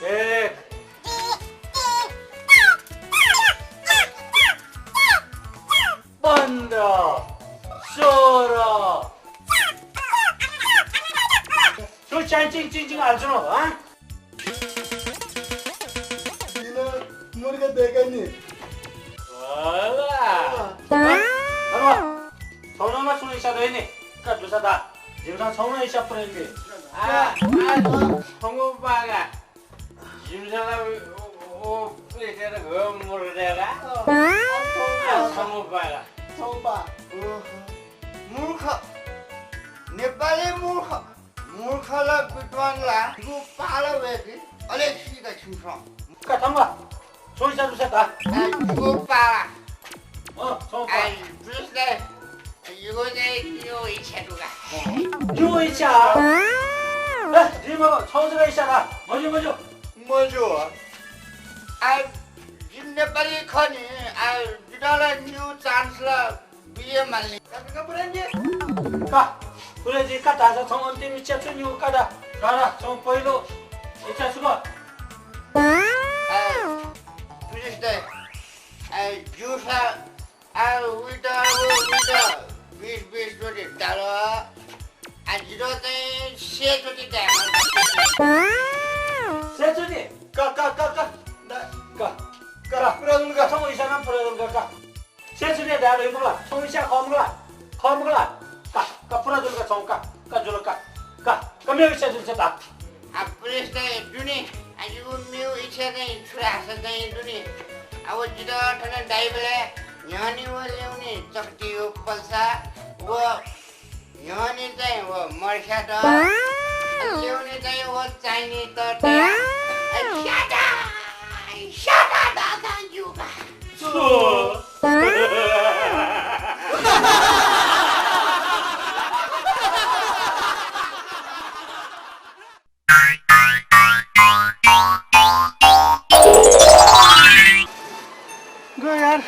एक। पन्ध्र। सोह्र। छु च्याङ चिङ चिङ चिङ हाल्छु म, हँ? किन मुर्ख देख्या नि? होला। हँ? हँ? छौं नं ला छुं इच्छा दइ नि। का दुसा दा। जिमिसं छौं नं इच्छा पुरा जुइ। आ, आ, छंगु बागा। जिमिसं ला ओ, ओ, ओ, इच्छा त घ मुर्ख देला। आ, छंगु बागा। छौं बा। ओहो। मूर्ख। नेपाली मूर्ख। मूर्ख ला विद्वान ला, जिगु पाला वय्‌की, अले सीका छिमिसं। का थंगु ला, छुं इच्छा दुसा धा। आ, जिगु पाला। अँ, छौं पाला। आ, दुसा धा। जिगु चाहिँ जिगु इच्छा दु का। जिगु इच्छा? ए, जिगु छौं जक इच्छा धा। मज्यू, मज्यू। मज्यू। आ, जि नेपाली खः नि, आ, जितः ला न्यू chance ला बिये मालनि। का, पुरा जुइ का धाःसा छौं अन्तिम इच्छा छु न्यू का धा। धा, धा, छौं पहिलो इच्छा छु का? ए, पुलिस दाइ, ए, ज्यूसा, आ, उइत, उ, उइत, बिस, बिस चोटि दाल। आ, जितः चाहिँ सय चोटि दाये। सय चोटि? का, का, का, का। दा, का, का, पुरा जुल का। छौं इच्छा नं पुरा जुल का, का। सय चोटि दाये धइगु मखु ला? छौं इच्छा खः मखु ला? खः मखु ला? का, का पुरा जुल का छौं का, का जुल का, का, का मेगु इच्छा जुल का। आ, पुलिस दाइ दुनि, आ, जिगु मेगु इच्छा चाहिँ छु धाःसा चाहिँ दुनि। आ, व जितः थन दाइबलय् न्ह्यःने व ल्यूने चकतियो पल्सा व न्ह्यःने चाहिँ व मर्स्यात, ल्यूने चाहिँ व चाइनिजत तया, स्यादा, स्यादा दादा ज्यू का। छु? ग यार,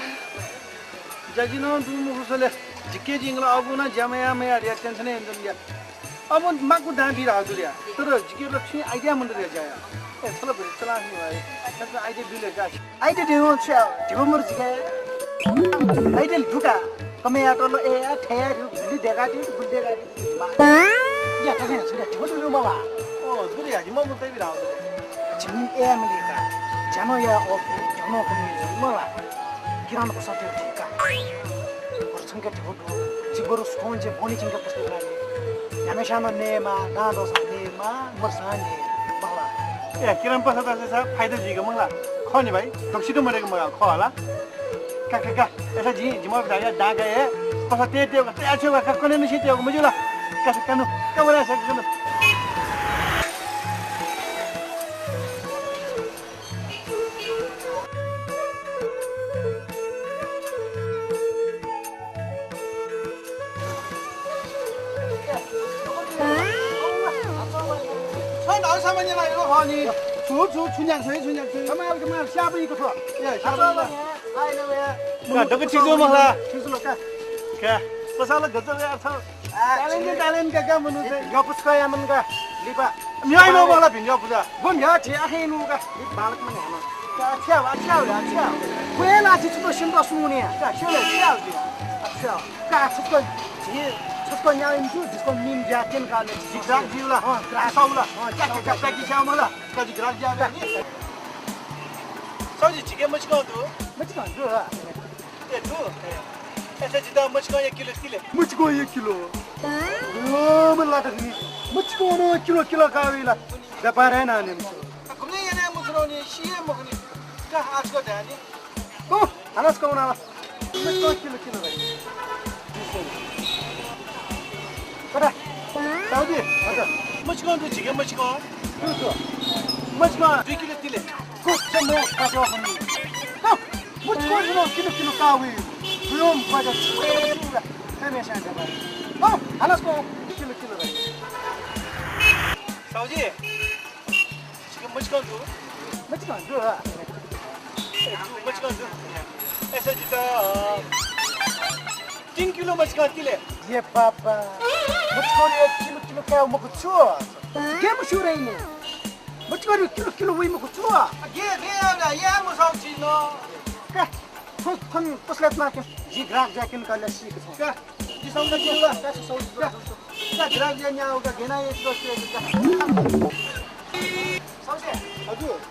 ज्याजि नं दुगु मखुसे ले, जिके जिंगला अबु नं ज्या मयाः मयाः रे, tension हे यानाच्वना। अबु माकु दां बी धाःगु दु रे। तर जिके ला छुं idea मदु रे ज्या याये। ए, छला भरि चला नि भाइ। छला idea बी ले का। Idea देवं छु याये, धिबा मरु जिके। Idea दुका। कमय् यात ल, ए, या, थय् या, गुलि देका दि, गुलि देका दि। या, थथे या, छुं या, धिबा दुरु बाबा। ओ, दुरु या, जिमि ममु तइ बी धाःगु दु रे। जिमि ए, या, मले का। ज्या नं याये अःपु, ज्या नं कमी जुइ मला। किराना पसः तये का। बरु छंके धिबा दु, जि बरु स्कोन जे बोनी छंके पसः तये। न्ह्याम्हेस्यां नं नयेमाः, नां दःसां नयेमाः, मदुसां नये, मखु ला। ए, किराना पसः तःसा फाइदा जुइगु मखु ला। खः नि भाइ, दक्वसित मदयेक मगाः, खः ला। का, का, का। अय्‌सा जिं, जिमि बाया दां काये, पसः तये, तये, तये, तये, का, कन्हय् नं छि तयेगु मज्यू ला। का, का, का नु, का वना, का नु। सामान्य ला यो हनी। छु, छु, छु न्याक छु, छु न्याक छु। कमाल, कमाल, स्याप इको थ्व। ए, स्याप इको। आइ न या। का, दक्व ठीक जू मला। ठीक जू का। का। पसाल गजब यार छ। आ, talent, talent का, का मनू चाहिँ। यो पुस्का या मन का। लिपा। म्याइ नो मला भिन यो पुजा। गुन या थे आखे नु का। लिप बालक मन हन। का, अच्छा, अच्छा, अच्छा। कोई ला छि छु तो सिन तो सुने। का, छु ले, छु ले। अच्छा। का, छुट्को, छि, छुट्को न्याय इन्टु, जिसको मीम ज्या तेन का ले। जिग्राम जिउला। अँ, ग्राम साउला। अँ, क्या, क्या, क्या, क्या, क्या, क्या, मला। कति ग्राम ज्या बे नि? साउजी, झीके मचिकं दु? मचिकं दु, ह। ए, दु? ए, जितः मचिकं एक किलो तिले। मचिकं एक किलो। ओ, मन लाटा नि। मचिकं न किलो, किलो का वेला। व्यापार हे नाने मचिकं। आ, घुम्ने याना मचिकं नि, सिए मखुनि। का आजको धानी। ओ, हालास कौन आला। मचिकं किलो, किलो भाइ। कता? साउजी? हजुर। मचिकं दु, झीके मचिकं। दु, दु। मचिकं दुई किलो तिले। कुछ म काटो हम। का, मचिकं किलो, किलो, किलो का वे। बुयोम बजा। हे मे शांत भाइ। ओ, हालास कौन किलो, किलो भाइ। साउजी? झीके मचिकं दु। मचिकं दु, ह। ए, दु, मचिकं दु। ए, साउजी, जितः, अ, तीन किलो मचिकं तिले। ए बाबा, मचिकं एक किलो, किलो का मखु छु। के मस्यू रे नि। मचिकं किलो, किलो वइ मखु छु। गे, गे, या, या, मसाउ छि न। का, थन, थन, कसले तना के। जि ग्राहक ज्या किन का ले सीक छ। का, जि साउजी के ला, का, साउजी का। का, ग्राहक ज्या न्याउ का, गेना ये दोस्त का। साउजी। हजुर।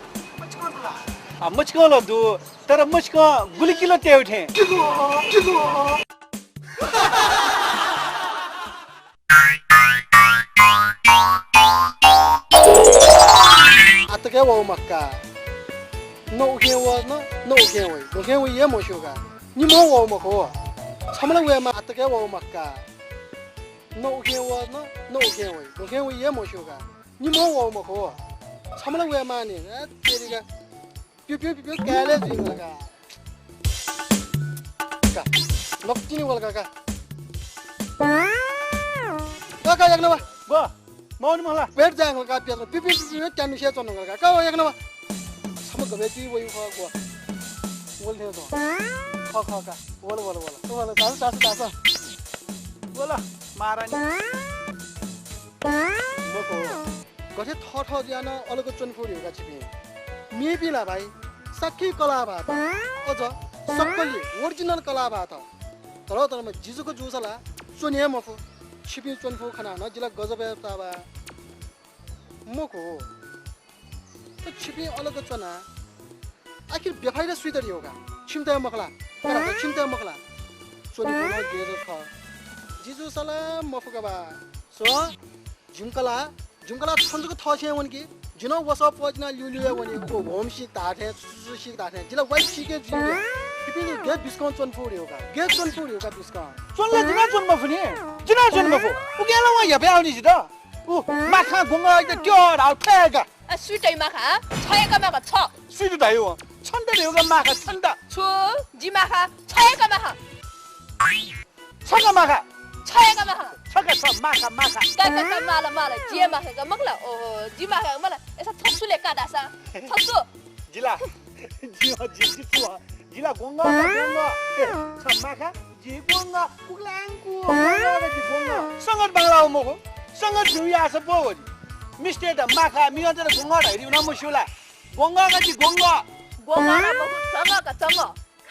मचिकं दु ला? आ, मचिकं ला दु, तर मचिकं गुलि किलो तेउ थें। Kilo, kilo. आतके वउ मखु का। न उखें वः न, न उखें वइ। दुखें वइ हे मस्यू का। निम्ह वउ मखु। छम्ह ला वयेमा आतके वउ मखु का। न उखें वः न, न उखें वइ। दुखें वइ हे मस्यू का। निम्ह वउ मखु। छम्ह ला वयेमानि। ए, तेरिका। प्यु, प्यु, प्यु, प्यु, काय्‌ले जुइ वल का। का। नकतिनि वल का, का। का, का, याकनं वा। व, मौन मला। पेट जाय् वल का, प्यु, प्यु, प्यु, प्यु, त्यानु से च्वन वल का। का, व, याकनं वा। सम गबे ती वइ, व, व। वल थे तो। ख, ख, का। वल, वल, वल। वल, दास, दास, दास। वल, महारानी। मखु। गथे थःथः जुयाः नं अलग च्वने फु धयु का छिपिं। मेपिं ला भाइ, साक्की कलाः भाःत। अझ सक्कलि original कलाः भाःत। तर, तर म जि जक जूसा ला च्वने हे मफु। छिपिं च्वने फु खनाः नं जि ला गजब हे ताः बा। मखु। त छिपिं अलग च्वनाः आखिर बेफाइदा सुइत धयु का? छिमित हे मखु ला? का, छिमित हे मखु ला? च्वने फु नं गेजर खः। जि जूसा ला मफु का बा। स्व, जिमि कलाः, जिमि कलाः छन्त जक थःछेँ वनी कि, जि नं वसः पःजिनाः ल्यूल्यू हे वनी। व होमसिक धाःथें, सुसुसिक धाःथें, जि ला वाइफ सिक हे जुइ। छिपिं गे बिस्कं च्वने फु धयु का? गे च्वने फु धयु का बिस्कं? च्वने ला जि नं च्वने मफु नि। जि नं च्वने मफु। उकिं ला वं ह्यापे आवनी जितः। उ माखा गुंग एकदम त्यो धाउ थय्‌का। अ, स्वीट है माखा, हँ? छ एक माखा, छ। स्वीट धायु, हँ। छन्त धायु का माखा, छन्त। छु, जि माखा, छ एक माखा। छ का माखा। छ एक माखा। छ का छ, माखा, माखा। का, का, का, माला, माला, जि माखा का, मखु ला, ओहो, जि माखा, मला, एसा थसुले का दासा, थसु। जिला, जि, जि, जि, छु, हँ। जिला गोंग, गोंग। ए, छ माखा, जि गोंग, पुगलांकु, गोंग, जि गोंग। संगत बांला हो मखु, संगत जु यास पो हो जि। मिस्टर द माखा, मिया तर गोंग धाइरि ना मस्यू ला। गोंग का जि गोंग। गोंग ना मखु, चंग का चंग।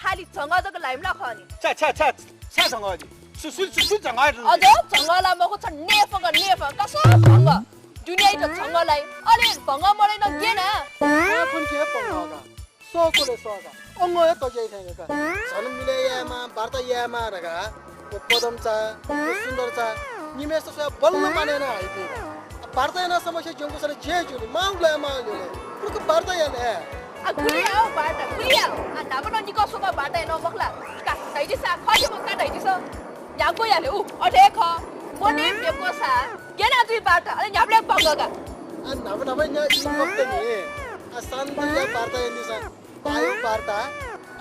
खालि चंग जक लाइम ला खनि। छा, छा, छा, छा चंग जि। सुसुल, सुसुल चंग। अझ चंग ला मखु, छ नेफंग, नेफंग, कस भंग। दुनियाइ त चंग लाइ। अले भंग मले न गेना। फुन के भंग का। सःकोले सःका, अंगः हे तज्याइ थें का। झन मिले यायेमा, वार्ता यायेमा धकाः व पदम चा, व सुन्दर चा, निमेष स्वया बल्ल माने याना हाइपिं का। वार्ता याना समस्या ज्यंगु सन जे जुनि, माउ लय माउ ल्यले। पुरक वार्ता याले। आ, गुलि याउ वार्ता, गुलि याउ। आ, धापन निकः स्वका वार्ता याना मखला। का, धैजिसा, खजे मखु का धैजिसा। यागो याले, उ, अथे ख। मने बेको सा, गेना जुइ वार्ता, अले न्याबले भंग का। आ, न्हापा न्हापा न्या इ मखुत नि। आ, शान्त या वार्ता यानिसा। आयो वार्ता,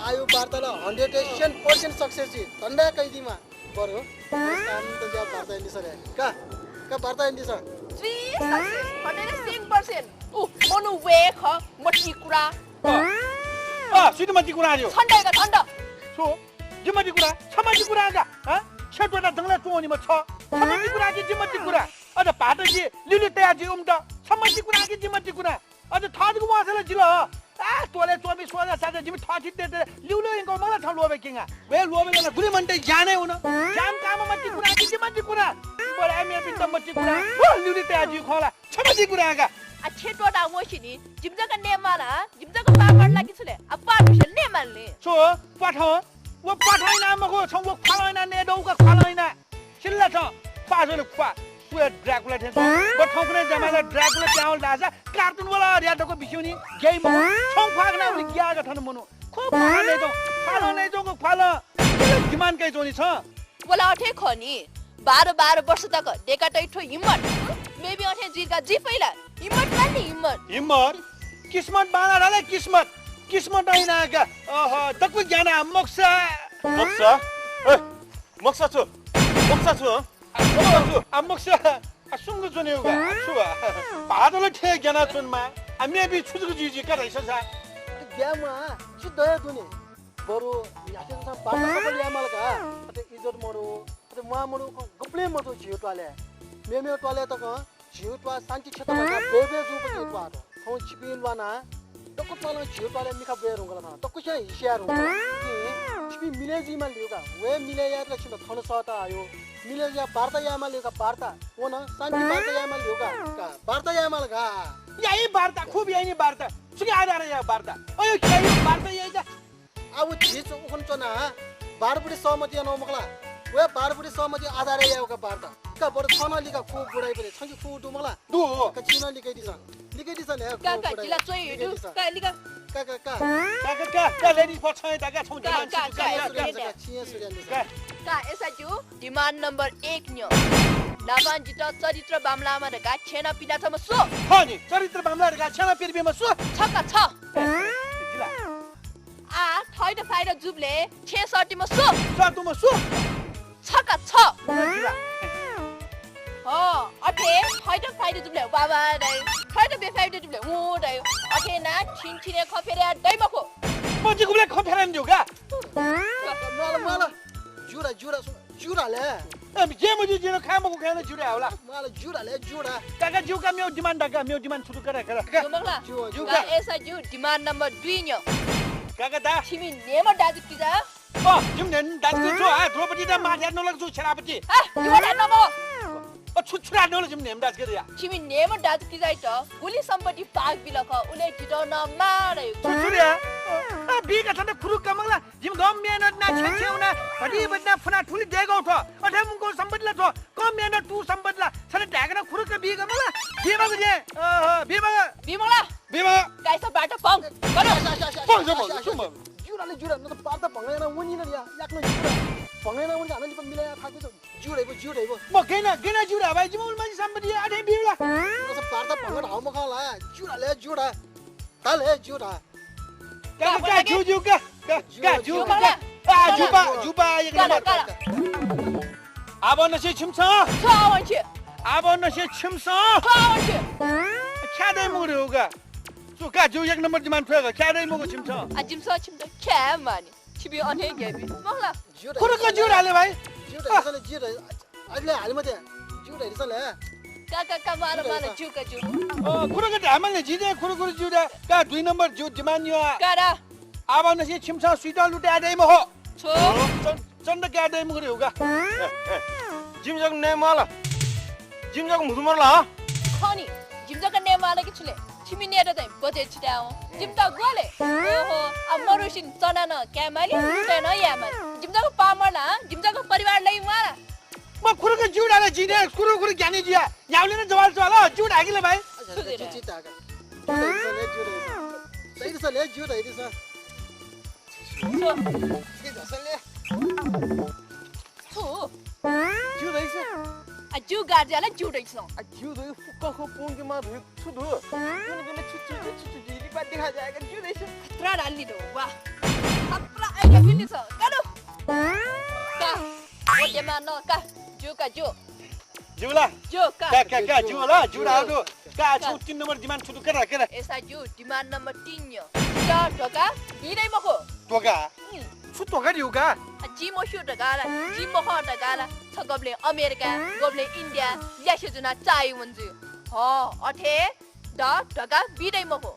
आयो वार्ता ला hundred and ten percent success जी। धन्दा कइदिमा। बरु, शान्त ज्या वार्ता यानिसा रे। का, का वार्ता यानिसा। दुई सय, hundred and ten percent। उ मनू वय् खः, मतिकुरा। अ, अ, सुइत मतिकुरा ज्यू? छन्त हे का, छन्त। छु? जि मतिकुरा? छ मतिकुरा का? हँ? छेँ त्वःता जंगलय् च्वंवनीम्ह छ। छ मतिकुरा कि जि मतिकुरा? अझ भाःत जि ल्यूल्यू तया जि उम्त। छ मतिकुरा कि जि मतिकुरा? अझ थः जक वांछ्वय् ला जिल। आ, त्वःताच्वंपिं स्वजा साजा जिमि थःथिति तयेत ल्यूल्यू यंकः मखु ला छं ल्वःबय् क्यंगा। वय् ल्वःबय् यानाः गुलि मनूतय् ज्यानय् वन। ज्यान काःम्ह मतिकुरा कि जि मतिकुरा? बरय् मेपिन्त मतिकुरा। व ल्यूल्यू तया जि खः ला? छ मतिकुरा का। आ, छेँ त्वःता वंसे नि, जिमि जक नये माल, जिमि जक पाः माल ला कि छु ले? आ, पाः दुसे नये माल नि। छु? प्वाथं? व प्वाथं यानाः मखु, छं व ख्वालं यानाः नये दु का, ख्वालं यानाः। सिल्ला छं, ख्वाः स्वले ख्वाः। सुया ड्राकुला थें छं। व थौंकन्हय् जमाना ड्राकुला पिहां वल धाःसा कार्टुन वाला र्या दक्व बिस्युं नि, ग्याइ मखु। छं ख्वाः खनाः उलि ग्याःगु थन मनू। खः, ख्वालं नयेच्वं, ख्वालं नयेच्वंगु ख्वालं। Demand कयाच्वं नि छं। व ला अथे खः नि, बाह्र बाह्र वर्ष तक देका तइ थ्व हिम्मत। मेपिं अथे जुइ का जुइ फइ ला? हिम्मत माल नि, हिम्मत। हिम्मत? किस्मत बांलाः धाल, किस्मत। किस्मत अइना का। अह, दक्व ग्याना मखुसा। मखुसा? ए, मखुसा छु? मखुसा छु, हँ? आ, मखुसा छु? आ, मखुसा। आ, सुंगु च्वनेगु का। आ, छु आ? भाःत ला थें ग्यानाच्वनेमाः। आ, मेपिं छु जक जुइ जुइ का धाइसा सा। ग्याये म्वाः, छु दया दुनि? बरु न्ह्याथे जूसां बाचा सफल याये माल का। अथे इज्जत मदु, अथे म्वाः मदु, गबलें मजू झीगु त्वालय्। मेमेगु त्वालय् तकं झीगु त्वाः शान्ति क्षेत्र धकाः बय्बय् जूगु त्वाः दु। थौं छिपिं ल्वानाः दक्व त्वालं झीगु त्वालय् मिखा ब्वये धुंकल थन। दक्वसिनं हिस्याये धुंकल। कि छिपिं मिलय् जुइमाः ल्यू का। वय् मिलय् यायेत ला छिमित थन सःता हयो। मिलय् जुयाः वार्ता यायेमाः ल्यू का, वार्ता। व नं शान्ति वार्ता यायेमाः ल्यू का। का, वार्ता यायेमाल का। याइ वार्ता, खुब याइनि वार्ता। छुकी आधारय् याये वार्ता। अयो, याइ वार्ता याइ जा। आ, व झी च-, उखुन्हु च्वनाः बारबुढी सहमति यानाः मखु ला? वय् बारबुढी सहमति आधारय् यायेगु का वार्ता। का बरु छं नं लिका, खु बुढाइबलय् छंकि खु दु मखु ला? दु। का छिं नं लिकाइदिसँ। लिकाइदिसँ ले, का, खु का, बुढाइ। जिला च्वइ लिकाइदिसँ। का, लिका। का, का, का। का, का, का, का, ladies first छं दा का, छं का, demand का, छु का, का, का, का, का, का। छिं सुरु यानादिसँ। का। का, अय्सा ज्यू, demand number एक न्यँ। न्हापां जितः चरित्र बांमलाःम्ह धकाः छेँनं पिनाच्वंम्ह सु? खः नि, चरित्र बांमलाः धकाः छेँनं पिनाबीम्ह सु? छ का, छ। जिला। आ, थःत फाइदा जूबलय् छेँ सःतूम्ह सु? सःतूम्ह सु? छ का छ। हँ, अथे थःत फाइदा जूबलय् वा वा धाइ, थःत बेफाइदा जूबलय् हुँ धाइ। अथे यानाः छिं छिं हे खँ फ्यतुना दइ मखु। मजिकुबलय् खँ फ्यतुना ज्यू का। माल, माल। ज्यू ला, ज्यू ला, सुन, ज्यू ला ले। ए, जे मज्यू, जे नं खाये मखु, खाये नं ज्यू ला, होला। माल, ज्यू ला ले, ज्यू ला। का का, ज्यू का, मेगु demand दा का, मेगु demand सुरु करा, करा। ज्यू मखु ला। ज्यू, ज्यू का। का। अय्सा ज्यू, demand number दुई न्यँ। का का दा। छिमि न्हय्म्ह दाजुकिजा। अ, जिमि न्हय्म्ह दाजुकिजा छु, आ, द्रौपदीयात मार याये नल छु, सेनापति। आ, जिमि न्हय्म्ह दाजुकिजा। अ, छु, छु याये नल जिमि न्हय्म्ह दाजुकिजा या। छिमि न्हय्म्ह दाजुकिजायात गुलि सम्पत्ति भाग बिल खः, उलय् जितः नं मार याइ। छु, छु रे? अ, बी का, छन्त खुरुक्क मखु ला। जिमि गन मेहनत यानाः छेँ छेँ वनाः, भति भति यानाः फुनाः थुलि दय्कागु थ्व। अथे मुंकूगु सम्पत्ति ला थ्व। कम मेहनत तूगु सम्पत्ति ला। छन्त धाय्‌काः खुरुक्क बी का मखु ला। बी मखु रे। अह, बी मखु। बी मखु ला। बी मखु। गाइस, बाटो भंग। भंग, भंग, भंग। ज्यू ला ले, ज्यू ला। न त बाटो भंग यानाः वनी न या। याकनं ज्यू ला। भंग यानाः वनी का, हानं लिपा मिलय् यानाः थाकु छ। ज्यू धाइबु, ज्यू धाइबु। म गय् यानाः, गय् यानाः ज्यू धाये भाइ, जिमि उलिमछि सम्पत्ति अथे बी ला। न त बाटो भंग धाःगु मखु ला। ज्यू ला ले, ज्यू ला। का ले, ज्यू धा। का, का, ज्यू, ज्यू, का, का, ज्यू, का, ज्यू, ज्यू, का। का। आ, ज्यूपा, ज्यूपा, एक नम्बर। का, का। आबंनिसें छिमिसं। छु आवंसे? आबंनिसें छिमिसं। छु आवंसे? ख्याः दइ मखु रे उका। छु का, ज्यू, एक नम्बर demand थ्व का, ख्याः दइ मखु छिमिसं। आ, जिमिसं छिमित ख्याये मानि। छिपिं अथे ग्याःपिं। मखु ला? खुरुक्क ज्यू धा ले भाइ। ज्यू धा, ज्यू धा। अले हाले मते। ज्यू धाइदिसँ ले। का, का, का, माल, माल, ज्यू का, ज्यू। अ, खुरुक्क धायेमाल नि, जिं चाहिँ खुरुक्क ज्यू धाये। का, दुई नम्बर ज्यू demand न्यँ। का रा। आबंनिसें छिमिसं सुइत लुतय् दइ मखु। छु? चन-, चन्दा काये दइ मखु रे उका। ए, ए, जिमि जक नये माल। जिमि जक म्हुतु मदु ला, हँ? खः नि, जिमि जक नये माल कि छु ले? छिमि नयेत चाहिँ बजेट छिताय् हँ। जिमित ग्व ले? ओहो, आ मरुसिन चना नं काये माली, लुतय् नं याये माली। जिमि जक पामर ला, हँ? जिमि जक परिवार लइ म्वाः ला। म खुरुक्क ज्यू धा ले, जिं खुरुखुरु ग्याने जुया। न्ह्याबलें नं जवाल च्वल, ज्यू धाय्‌कि ले भाइ। अच्छा, अच्छा, ज्यू, ज्यू धाय्‌कि। ज्यू धाइदिसँ ले, ज्यू धाइदिसँ। ज्यू धाइदिसँ ले। छु? ज्यू धाइदिसँ। आ, ज्यू गार्जिया ला ज्यू धाइदिसँ। आ, ज्यू धाइ, फुक्क खँ प्वंके माः धुइ छु दु? कुन कुन छु छु छु छु छु लिपा देखा जाय्‌का ज्यू धाइदिसँ। खतरा डाली दो, वाह। खतरा आइडिया मिली छ। का दु। का। वो देमा न का। ज्यू का ज्यू। ज्यू ला? ज्यू, का। का, का, का, ज्यू ला? ज्यू ला, ज्यू। का, का। छौ तीन नम्बर demand छु दु? का, का। एसा ज्यू, demand नम्बर तीन न्यँ। जितः धोका बी दइ मखु। धोका? हम्म। छु धोका दिउ का? आ, जि मस्यू धकाः ला, जि मखं धकाः ला, छ गबलें अमेरिका, गबलें इन्डिया, ल्यासे जुना चाःहि वन जुइ। हँ, अथे द धोका बी दइ मखु।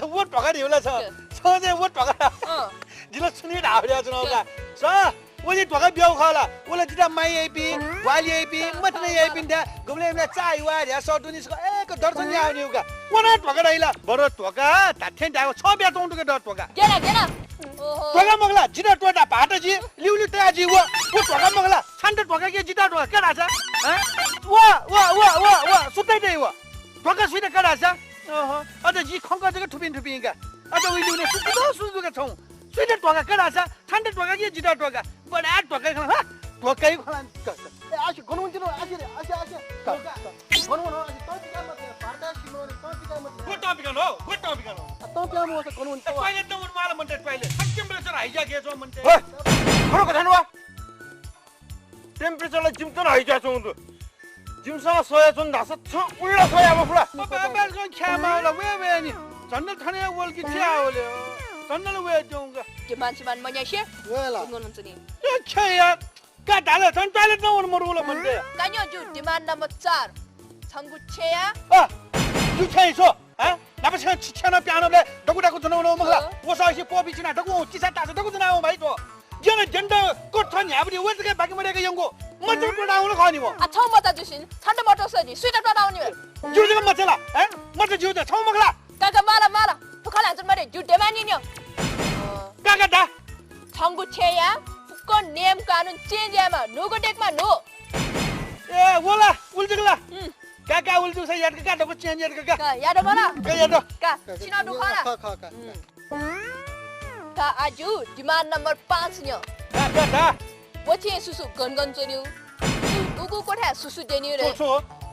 व धोका दिउ ला छ? के? छ चाहिँ व धोका। अँ। जितः छुनी धाःगु छु का? के? स, व चाहिँ धोका बियाउ खः ला? व ला जितः माया याइपिं, ग्वाहालि याइपिं, मतिना याइपिं ध्या, गबलें इमिला चाःहि वा ध्या सः दुनि छकः एक दर्शन याउ निउ का। व नं धोका दइ ला? बरु धोका धात्थें धायेगु छ बिया च्वं दु का द धोका। गेना, गेना। ओहो। धोका मखु ला, जितः त्वःता भाःत जि, लिउलिउ तया जि व, व धोका मखु ला, छन्त धोका के जितः धोका, का धाःसा? हँ? व, व, व, व, व, सुतय् दइ व। धोका सुइत का धाःसा? ओहो, अझ जि खंक जक थुपिं थुपिं का। अझ उइलिउने सुसु दु, सुसु दु का छौं। सुइत धोका का धाःसा? छन्त धोका कि जितः धोका? बडा धोका खला, हा? धोका खला। ए, आसे गन वंतिनि, आसे रे, आसे, आसे। धोका। गन वन, आसे तँ पिका मत, भारत सिमोने तँ पिका मत। गु तँ पिका नो, गु तँ पिका नो। आ, तँ पिका मत, गन वन। ए, toilet नं वन माल मन्ते toilet। Temperature high ज्या गे जो मन्ते। ओइ, खरो कथन वा। Temperature ला जिमित नं high ज्या च्वं दु। जिमिसं स्वया च्वन धाःसा छं उल्टा स्वया मखु ला। बाबा, बाबा, ख्याः माउ ला, वये, वये नि। झन्डल थने वल कि छ्या वले। झन्डल वये द्यौं का। के मान्छे मान मन्यासे? वये ला। गुनगुन हुन्छ नि। ए, छ्या यार। का धाल, छं toilet नं वन मरुल मन्ते। का न्यँ ज्यू, demand नम्बर चार। छंगु छेँया। अ, ज्यू छेँ स्व। हँ? नापा छेँ, छेँ नं प्यानबलय् दकु दकु जुना वन मखु ला। अँ। वसः इसे पो बिचिना दकु चिसा तासा दकु जुना वन भाइ थ्व। ज्यन ज्यन्त कोठ न्ह्याबलि व जक बाकी मदय्क यंगु। मन्त्र त्वःता वन खः नि व। आ, छौ मचा जुसिन, छन्त मचा सनि, सुइत त्वःता वन नि व। ज्यू जक मचा ला, हँ? मचा ज्यू जक, छौ मखु ला। का का, माला, माला। थुखाला हांचन मरे, ज्यू demand नि न्यँ। का का दा। छंगु छेँया फुक्क नेम कानुन change यायेमा, न्हूगु टेकमा न्हू। ए, वला, उल्जुक ला। हम्म। का का, उल्जुक सा यात का, दक्व change यात का। का, यात मला। का यात। का, छिना दुखा ला। खः, खः, खः। हम्म। का आजु demand नम्बर पाँच न्यँ। का, का, का। व छेँ सुसु गन गन च्वन्यु। सु, गुगु कोठा सुसु द्यन्यु रे। छु, छु,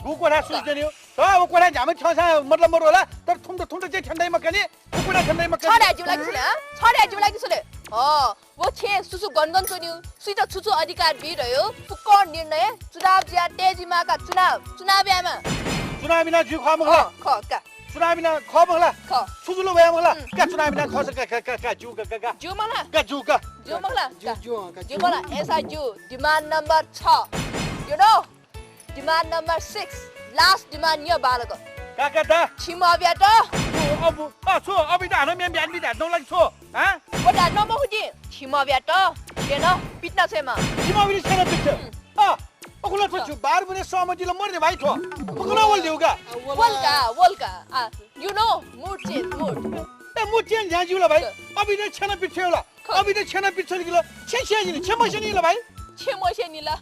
गुगु कोठा सुसु द्यन्यु। त व कोठा न्ह्याम्ह थ्यंसा मतलब मरु होला, तर थुमत, थुमत चाहिँ थ्यन दइ मखु नि, व कोठा थ्यन दइ मखु नि। छड्या ज्यू ला कि छु ले, हँ? छड्या ज्यू ला कि छु ले? हँ, व छेँ सुसु गन गन च्वन्यु, सुइत छु छु अधिकार बी धयो, फुक्क निर्णय चुनाव जुया तये जिमा का, चुनाव, चुनाव यायेमा। चुनाव बिना ज्यू खः मखु ला? हँ, खः का। चुनाव बिना खः मखु ला? खः। छु जुल वया मखु ला? हम्म। का चुनाव बिना खः स का, का, का, का, ज्यू का, का, का। ज्यू मला? का ज्यू का। ज्यू मला? ज्यू, का। ज्यू, अँ, का, ज्यू ज्यू। मला? एसा ज्यू, demand नम्बर छ। You know? Demand number six, last demand न्यँ बालक। का का दा। छिमि अभियात। ओ, अबु, अ, छु, अबि दा हानं म्याम ब्यान बि दा, नौ लाख छु, हँ? व दा नौ मखु दि, छिमि अभियात, छेँ नं पितना छेमा। छिमि अभियात छेँ नं पित। हम्म। अ, अकुला थ्व छु, बार बुने सहमति ल मर दे भाइ थ्व। मखु नं वल देउ का। वल का, वल का। आ, you know, mood change, mood। A, mood change ध्यान जिउ ला भाइ। क- अबि नं छेँ नं पित छेउ ला। ख- अबि नं छेँ नं पित छेउ ला, छेँ छेँ जिनि, छेँ मस्यनि ला भाइ। छेँ मस्यनि ला।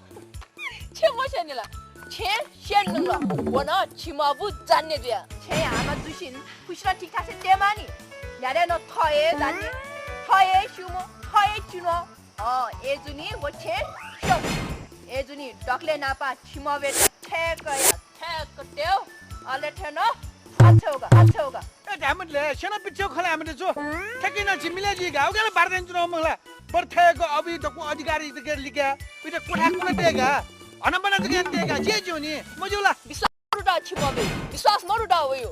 छेँ मस्यनि ला। छेँ स्यन नुंगल। व नं छिमि अबु जान्ने जुया। छेँ हामा जुसिन फुसिन ठीक ठाकसे तयेमानि। न्ह्यादे नं थः हे जान्ने, थः हे स्यूम्ह, थः हे चिन्वः। अँ, अय्‌जूनि व छेँ स्यं। अय्‌जूनि दकलय् न्हापां छिमि अभियात थय्‌क या, थय्‌क तयेउ। अले थें नं आछ्यौ का, आछ्यौ का। ए, धायेमत ले, स्यना पिच्छेउ खँ ल्हायेमत छु। थ्याकिं नं झी मिले जुइ का, उकिं ला भारत यानाच्वनागु मखु ला। बरु थय्‌क अबि दक्व अधिकार इमित लिकाये, उइत कोठा कुना तये का, हनाबना जक याना तये का, जे ज्यू नि, मज्यू ला? विश्वास मरु द छिमि अबि, विश्वास मरु द वयु।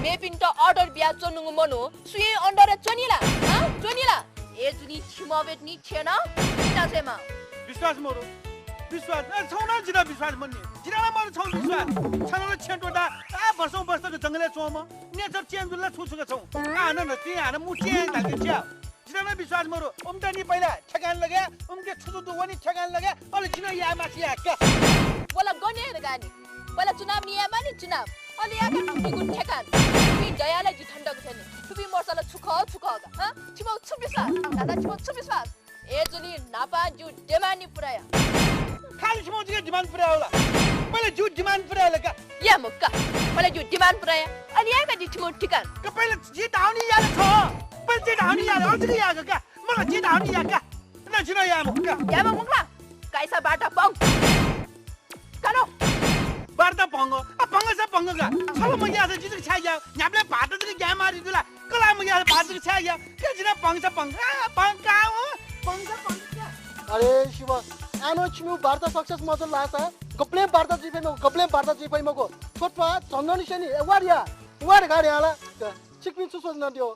मेपिन्त order बियाच्वंगु मनू सुयां under-य् च्वनी ला? हँ? च्वनी ला? अय्‌जूनि छिमि अभियात नि छेँ नं पिता छेमा। विश्वास मरु। विश्वास, ए, छौ नं जितः विश्वास मरु नि। जितः नं मरु छौ विश्वास। छन्त ला छेँ त्वःता, आ, वर्षौं वर्ष तक जंगलय् च्वंम्ह। Nature change जुल ला छु छु का छौ। आ, हानं न, तिं हानं mood change धाल कि च्या। जितः नं विश्वास मरु। उमित नि पहिला ठेकान लगे, उमिके छु छु दु वने ठेकान लगे, अले जि नं याये मास्ति याये का। वला गने धकाः नि। पहिला चुनाव नि यायेमानि चुनाव। अले याये का थुपिगु ठेकान। थुपिं दयाले जि थन्त गु थें नि। थुपिं मरु सा ला छु खः, छु खः का? हँ? छिमि छु विश्वास? दादा, छिमि छु विश्वास? अय्‌जूनि न्हापां जिगु demand नि पुरा या। खालि छिमि जिगु demand पुरा याउ ला। पहिला जिगु demand पुरा याउ ला का। या मखु का। पहिला जिगु demand पुरा या। अले याये का जि छिमि ठेकान। का पहिला जि धाउनि याले छ। पहिला जि धाउनि याले, अझ जि याये का। मला जि धाउनि याये का। ना, जि नं याये मखु का। याये मखु का। काइसा बाटा पंग। कानो। बाटा पंग। आ, पंग सा पंग का। छला मग्यासा जि जक छाय् याये। न्ह्याबलें बाटा जक ग्याये मारि जुला। कला मग्यासा बाटा जक छाय् याये। के जि नं पंग सा पंग। आ, पंग का हो। पंग सा पंग का। अरे शिव, आनो छिमि बाटा success मजुल लासा। गबलें वार्ता जुइ फइ मखु, गबलें वार्ता जुइ फइ मखु। थ्व त्वाः झन्डनिसेंनि, ए, वार या, वार गाडी हाला। छिकपिं छु सोच्न दियो?